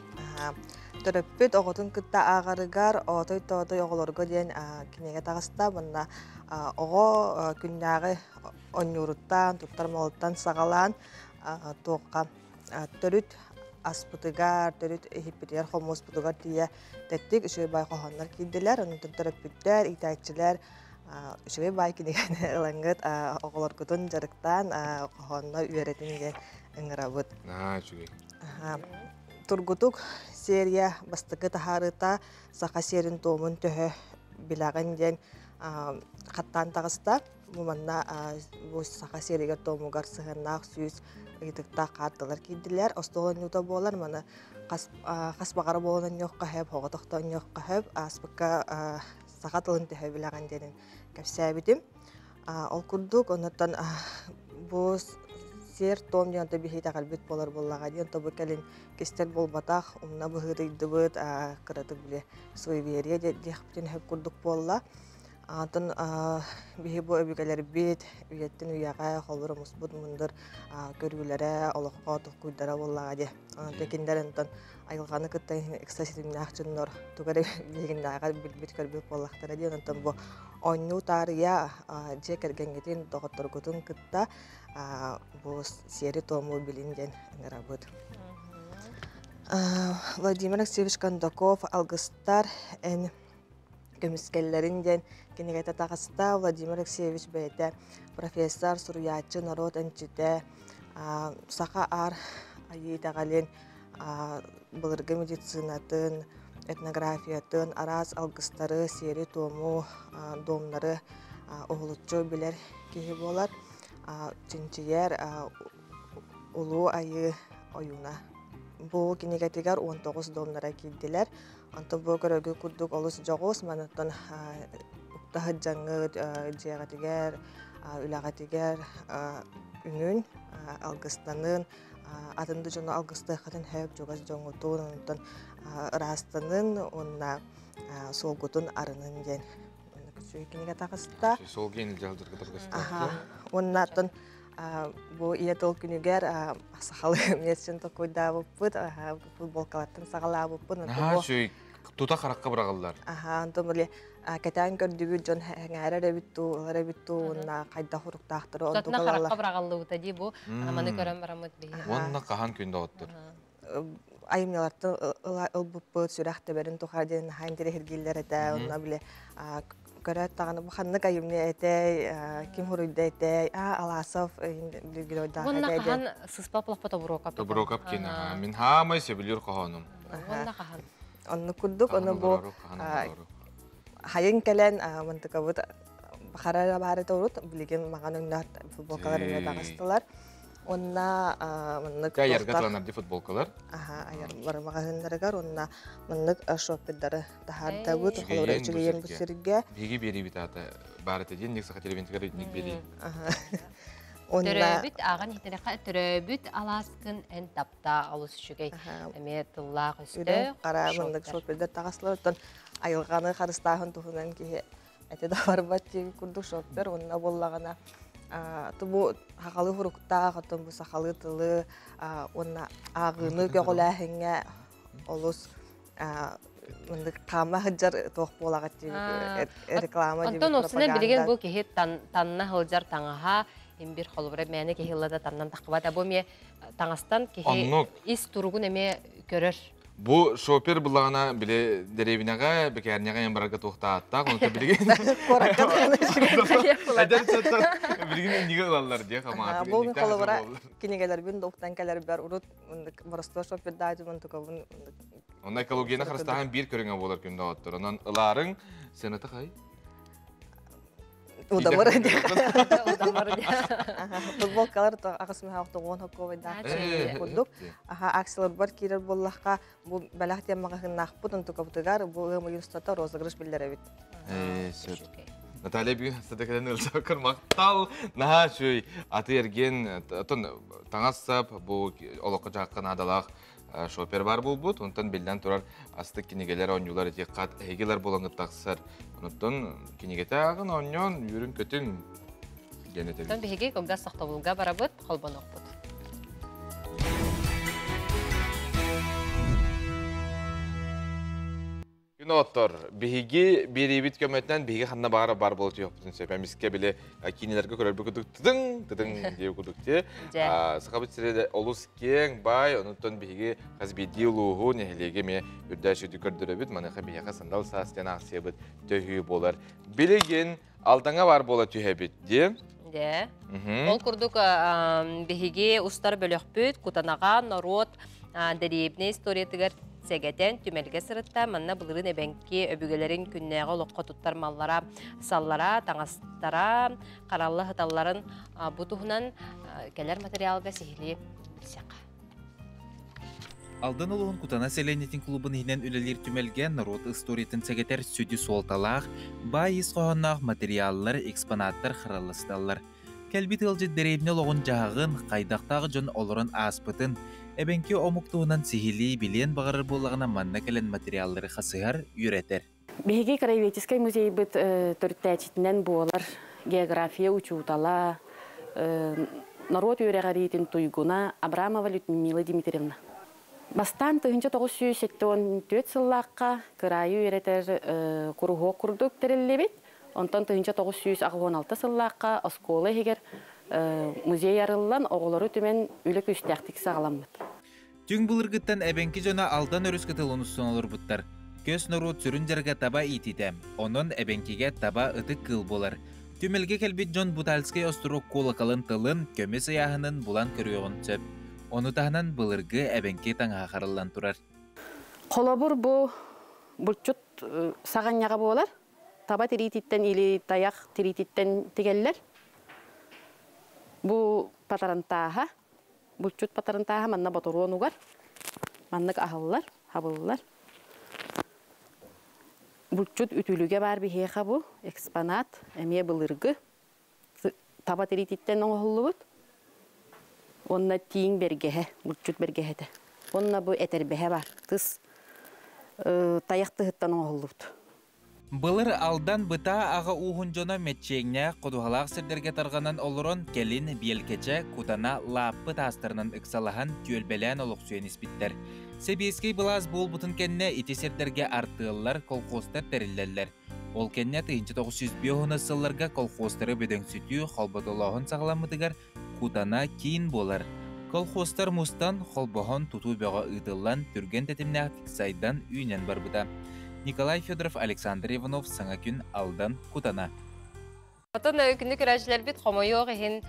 Төрөппүт оҕотун кытта ааҕарыгар Оотой-тоотой оҕолорго диэн кинигэ таҕыста. Манна оҕо күннээҕи онньууруттан, туттар малыттан саҕалаан туохха төрүт аспытыгар, төрүт иһиппитигэр, хомуоспутугар тиийэ тэттик үчүгэй баай хоһооннор киирдилэр. Онтон төрөппүттэр, иитээччилэр үчүгэй баай кинигэни ылаҥҥыт оҕолоргутун дьарыктаан хоһоонно үөрэтин диэн ыҥырабыт. Наһаа үчүгэй. Тургутук серия бастакы таһаарыыта саха сиэрин-туомун төһө билэҕин диэн хаттаан таҕыста. Бу манна бу саха сиэригэр-туомугар сыһыаннаах сүүс ыйытыктаах каарталар киирдилэр. Остуол оонньуута буолар. Маны хас, хас баҕара буолан оонньуохха сөп, оҕотохто оонньуохха сөп. Ааспыкка саха тылын төһө билэҕин диэнин кэпсээбитим. Ол курдук, оннуттан бу сиэр-туом диэн биһи итэҕэлбит буолар буоллаҕа диэн тобу кэлин кистэл буолбатах, умна быһыытыйдыбыт, кыратык били суеверие диэхпитин сөп курдук буолла. Атын биһи бу өбүгэлэрбит үйэттэн үйэҕэ холбор омуспут мындыр көрүүлэрэ, олоххо толкуйдара буоллаҕа дии. Онон кинилэр онтон айылҕаны кытта ыкса ситимнээх дьоннор тугу эрэ билигиннээҕэр билбит-көрбүт буоллахтара диэн онтон бу оонньуу таарыйа дьиэ кэргэҥҥитин, доҕотторгутун кытта бу сиэри-туому билин диэн ыҥырабыт. Владимир Алексеевич Кондаков «Алгыстар эн көмүскэллэрин» диэн кинигэтэ таҕыста. Владимир Алексеевич бэйэтэ профессор, суруйааччы, норуот эмчитэ, саха аар айыы итэҕэлин, былыргы медицинатын, этнографиятын, араас алгыстары, сиэри-туому, домнары уһулуччу билэр киһи буолар. Чинчийэр Улуу Айыы ойууна. Бу кинигэтигэр 19 домнара киирдилэр. Онтон бу көрөргүт курдук олус дьоҕус, манаттан уктаһыт дьаҥҥыт дьиэҕитигэр, үлэҕитигэр үҥүн, алгыстанын, атын да дьону алгыстыаххытын сөп, чугас дьоҥҥутун, онтон ыраастанын уонна суолгутун арынын диэн үчүгэй кинигэ таҕыста. Суол киин илдьэ сылдьарга табыгастаах. Уонна оттон бу ийэ тыл күнүгэр сахалыы эмиэ толкуйдаабыппыт, футболкалартан саҕалаабыппыт. Наһаа үчүгэй тута харахха быраҕыллар. Аха, онтон били кэтээн көрдүгүт дьон сэҥээрэр эбит дуу, ылар эбит дуу, уонна хайдах уруктаахтары ордук ылаллар. Харахха быраҕыллыбыта дии бу маны көрөн бараммыт биһи. Уонна хаһан күн доҕоттор? Айымньылартан ылбыппыт сүрэх тэбэрин тухары диэн наһаа интэриэһиргииллэр этэ. Онно били көрөөт даҕаны бу ханнык айымньы этэй, ким хуруйда этэй, а Аласов геройдаах Уонна хаһан сыспал олохпо Тобуруокап. Тобуруокап кино. Мин хаамай сөбүлүүр хоһоонум. Уонна хаһан. Оннук курдук, ону бу хайын кэлэн мантыкабыт хара баары торут билигин маҕан өҥнөөх футболкалар эмиэ таҕыстылар. Онна маннык Айарга тыланар футболкалар. Аха, айар маҕаһыыннарыгар уонна маннык шоппердары таһаардабыт. Холобура үчүгэйин бу сиргэ. Биһиги биэриибит аата баар этэ диэн саха телевизорыгар ник биэрии. Төрөөбүт ааҕан иһиттэрэххэ төрөөбүт алааскын эн таптаа олус үчүгэй эмиэ тыллаах өстөөх. Хара маннык шоппердар таҕаслар. Оттон айылҕаны харыстааһын туһунан киһи этэ да барбат диэн курдук шоппер уонна буоллаҕына бу сахалыы хуруктаах оттон бу сахалыы тылы уонна ааҕыыны көҕүлээһиҥҥэ олус мындык хаама сылдьар туох буолаҕыт реклама Онтон осунан билигин бу киһи танна сылдьар таҥаһа имбир холобура мээнэ киһи ылла да таннан таххыбат бу эмиэ таҥастан киһи ис туругун эмиэ көрөр. Бу шопер буллаҕына били дэриэбинэҕэ, бэкээрнэҕэ эн барарга туохтааттаах, онто билигин Эдэр чаттар билигин иннигэ ылаллар диэ хамаатык. Бу холобура кинигэлэрбин доктан кэлэрбэр урут боростуой шопердаажымын тукабын. Онно экологияны харыстааһын биир көрүҥэ буолар күндэ оттор. Онон ылаарыҥ сыаната хай? Удамыр Футболкалар аҕыс мөһөөх тоҕуон хоккуобайдаах курдук. Аха акцияларбар киирэр буоллахха бу бэлэх диэн маҕаһыыннаахпыт онтукабытыгар бу ыам ыйын устата розыгрыш биллэрэбит. Сөп. Наталья бүгүн садакадан ылсакыр мактал наһаа үчүгэй аты эргиэн отон таҥас сап бу олоххо жаакка наадалаах шопер бар буолбут. Онтон биллэн турар астык кинигэлэр оонньуулар ити хат эһигилэр буолан тахсар. Онтон кинигэтэ ааҕын оонньоон үөрүн көтүҥ диэн этэбит. Онтон биһиги кылгас тохтобулга барабыт, холбонуохпут. Күн оттор, биһиги биэриибит көмөтүнэн биһиги ханна баара бар буола түһүөхпүтүн сөп. Эмискэ били киинэлэргэ көрөрбүт курдук тыдыҥ, тыдыҥ диэ курдук ти. Сахабыт сирэ олус киэҥ, баай, онуттан биһиги хас биирдии улууһу, нэһилиэги эмиэ үрдээ сүдү көрдөрөбүт. Маныаха биһиэхэ сандал саас диэн аахсыйабыт төһүү буолар. Билигин Алдаҥа бар буола түһэбит диэ. Дьэ. Ол курдук биһиги устар бөлөхпүт Кутанаҕа норуот дэриэбинэ историятыгар сэгэтэн түмэлгэ сырытта. Манна былырыын эбэҥки өбүгэлэрин күннээҕи олоххо туттар маллара, саллара, таҥастара, харалла сыталларын бу туһунан кэлэр материалга сиһилии билсиэххэ. Алдан улууһун Кутана сэлиэнньэтин клубун иһинэн үлэлиир түмэлгэ норуот историятын сэгэтэр сүдү суолталаах, баай ис хоһоонноох материаллар, экспонаттар харалла сыталлар. Кэлбит ыалдьыт дэриэбинэ олоҕун-дьаһаҕын, хайдахтаах дьон олорон ааспытын, эбэҥки омук туһунан сиһилии билиэн баҕарар буоллаҕына манна кэлэн материаллары хасыһар, үөрэтэр. Биһиги краеведческай музейбыт төрүттээччитинэн буолар география учуутала, норуот үөрэҕириитин туйгуна Абрамова Людмила Дмитриевна. Бастаан 1974 сыллаахха кыраайы үөрэтэр куруһуок курдук тэриллибит. Онтон 1986 сыллаахха оскуола иһигэр музей арыллан, оҕолору түмэн үлэ күүстээхтик саҕаламмыт. Түҥ былыргыттан эбэҥки дьоно Алдан өрүс кытылын устун олорбуттар. Көс норуот сүрүн дьарыга таба иитиитэ. Онон эбэҥкигэ таба ытык кыыл буолар. Түмэлгэ кэлбит дьон Бутальскай остуруок куолакалын тылын, көмүс ыйааһынын булан көрүөҕүн сөп. Ону таһынан былыргы эбэҥки таҥаһа хараллан турар. Холобур, бу булчут саҕынньаҕа буолар. Таба тириититтэн или тайах тириититтэн тигэллэр. Бу патарантааһа. Булчут патарантааһа манна ботуруон угар. Маннык аһыллар, хабыллар. Булчут үтүлүгэ баар биһиэхэ бу экспонат эмиэ былыргы таба тириититтэн оҥоһуллубут. Уонна тииҥ бэргэһэ, булчут бэргэһэтэ. Уонна бу этэрбэһэ бар, тыс тайах тыһыттан оҥоһуллубут. Былыр Алдан Бытаа аҕа ууһун дьоно мэччиэҥнээх, ходуһалаах сирдэргэ тарҕанан олорон, кэлин Биэлкэчэ, Кутана, Лааппы таастарынан ыксалаһан, түөлбэлээн олохсуйан испиттэр. Сэбиэскэй былаас буолбутун кэннэ ити сирдэргэ артыаллар, колхозтар тэриллэллэр. Ол кэннэ 1905 сылларга колхозтары бөдөҥсүтүү, холботолооһун саҕаламмытыгар Кутана киин буолар. Колхозтар мустан, холбоһон тутуу бөҕө ыытыллан, түргэн тэтимнээхтик сайдан, үүнэн барбыта. Николай Федоров, Александр Иванов, Саҥа күн, Алдан, Кутана. Отон күнү көрөөччүлэрбит хомойуох иһин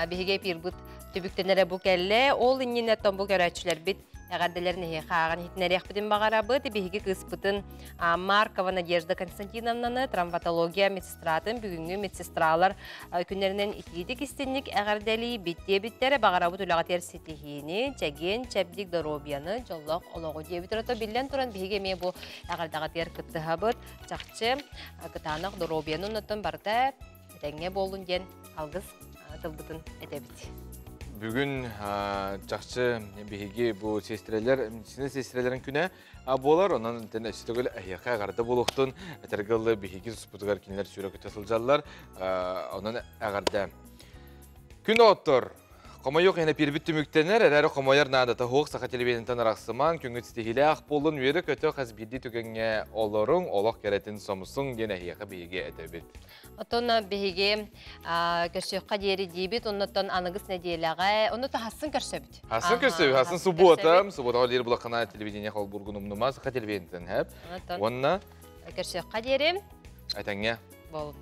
биһиги эпирбыт түбүктэнэрэ бу кэллэ. Ол иннинэ бу көрөөччүлэрбит эҕэрдэлэрин эһиэхэ ааҕан иһитинэриэхпитин баҕарабыт. Биһиги кыыспытын Маркова Надежда Константиновнаны травматология медсестратын бүгүҥҥү медсестралар күннэринэн итиитик истинник эҕэрдэлии биттиэбиттэрэ баҕарабыт үлэҕитигэр ситиһиини, чэгиэн, чэбдик доруобуйаны, дьоллоох олоҕу диэбит ото биллэн туран биһиги эмиэ бу эҕэрдэҕитигэр кыттыһабыт. Чахчы кытаанах доруобуйаны оннуттан барыта этэҥҥэ буоллун диэн алгыс тылбытын этэбит. Бүгүн чахчы биһиги бу сестрэлэр, медицина сестрэлэрин күнэ буолар. Онон тэн өссө эһиэхэ эҕэрдэ буолуохтун. Этэргэ дылы биһиги туспутугар кинилэр сүүрэ көтө сылдьаллар. Онон эҕэрдэ. Күн оттор. Хомойуох иһин эпиирбит түмүктэнэр, эрээри хомойор наадата суох саха телевидениетын арахсымаҥ, күҥҥүт ситиһиилээх буоллун, үөрэ-көтө хас биирдии түгэҥҥэ олоруҥ, олох кэрэтин сомсуҥ диэн эһиэхэ биһиги этэбит. Оттон биһиги көрсүөххэ диэри диибит, оннуттан аныгыс нэдиэлэҕэ, онну хасын көрсөбүт. Хасын көрсөбүт, хасын суббота, субботаҕа диэри булаххана телевидение холбургун умнума, саха телевидениетын хэп. Уонна көрсүөххэ диэри. Этэҥҥэ. Бол.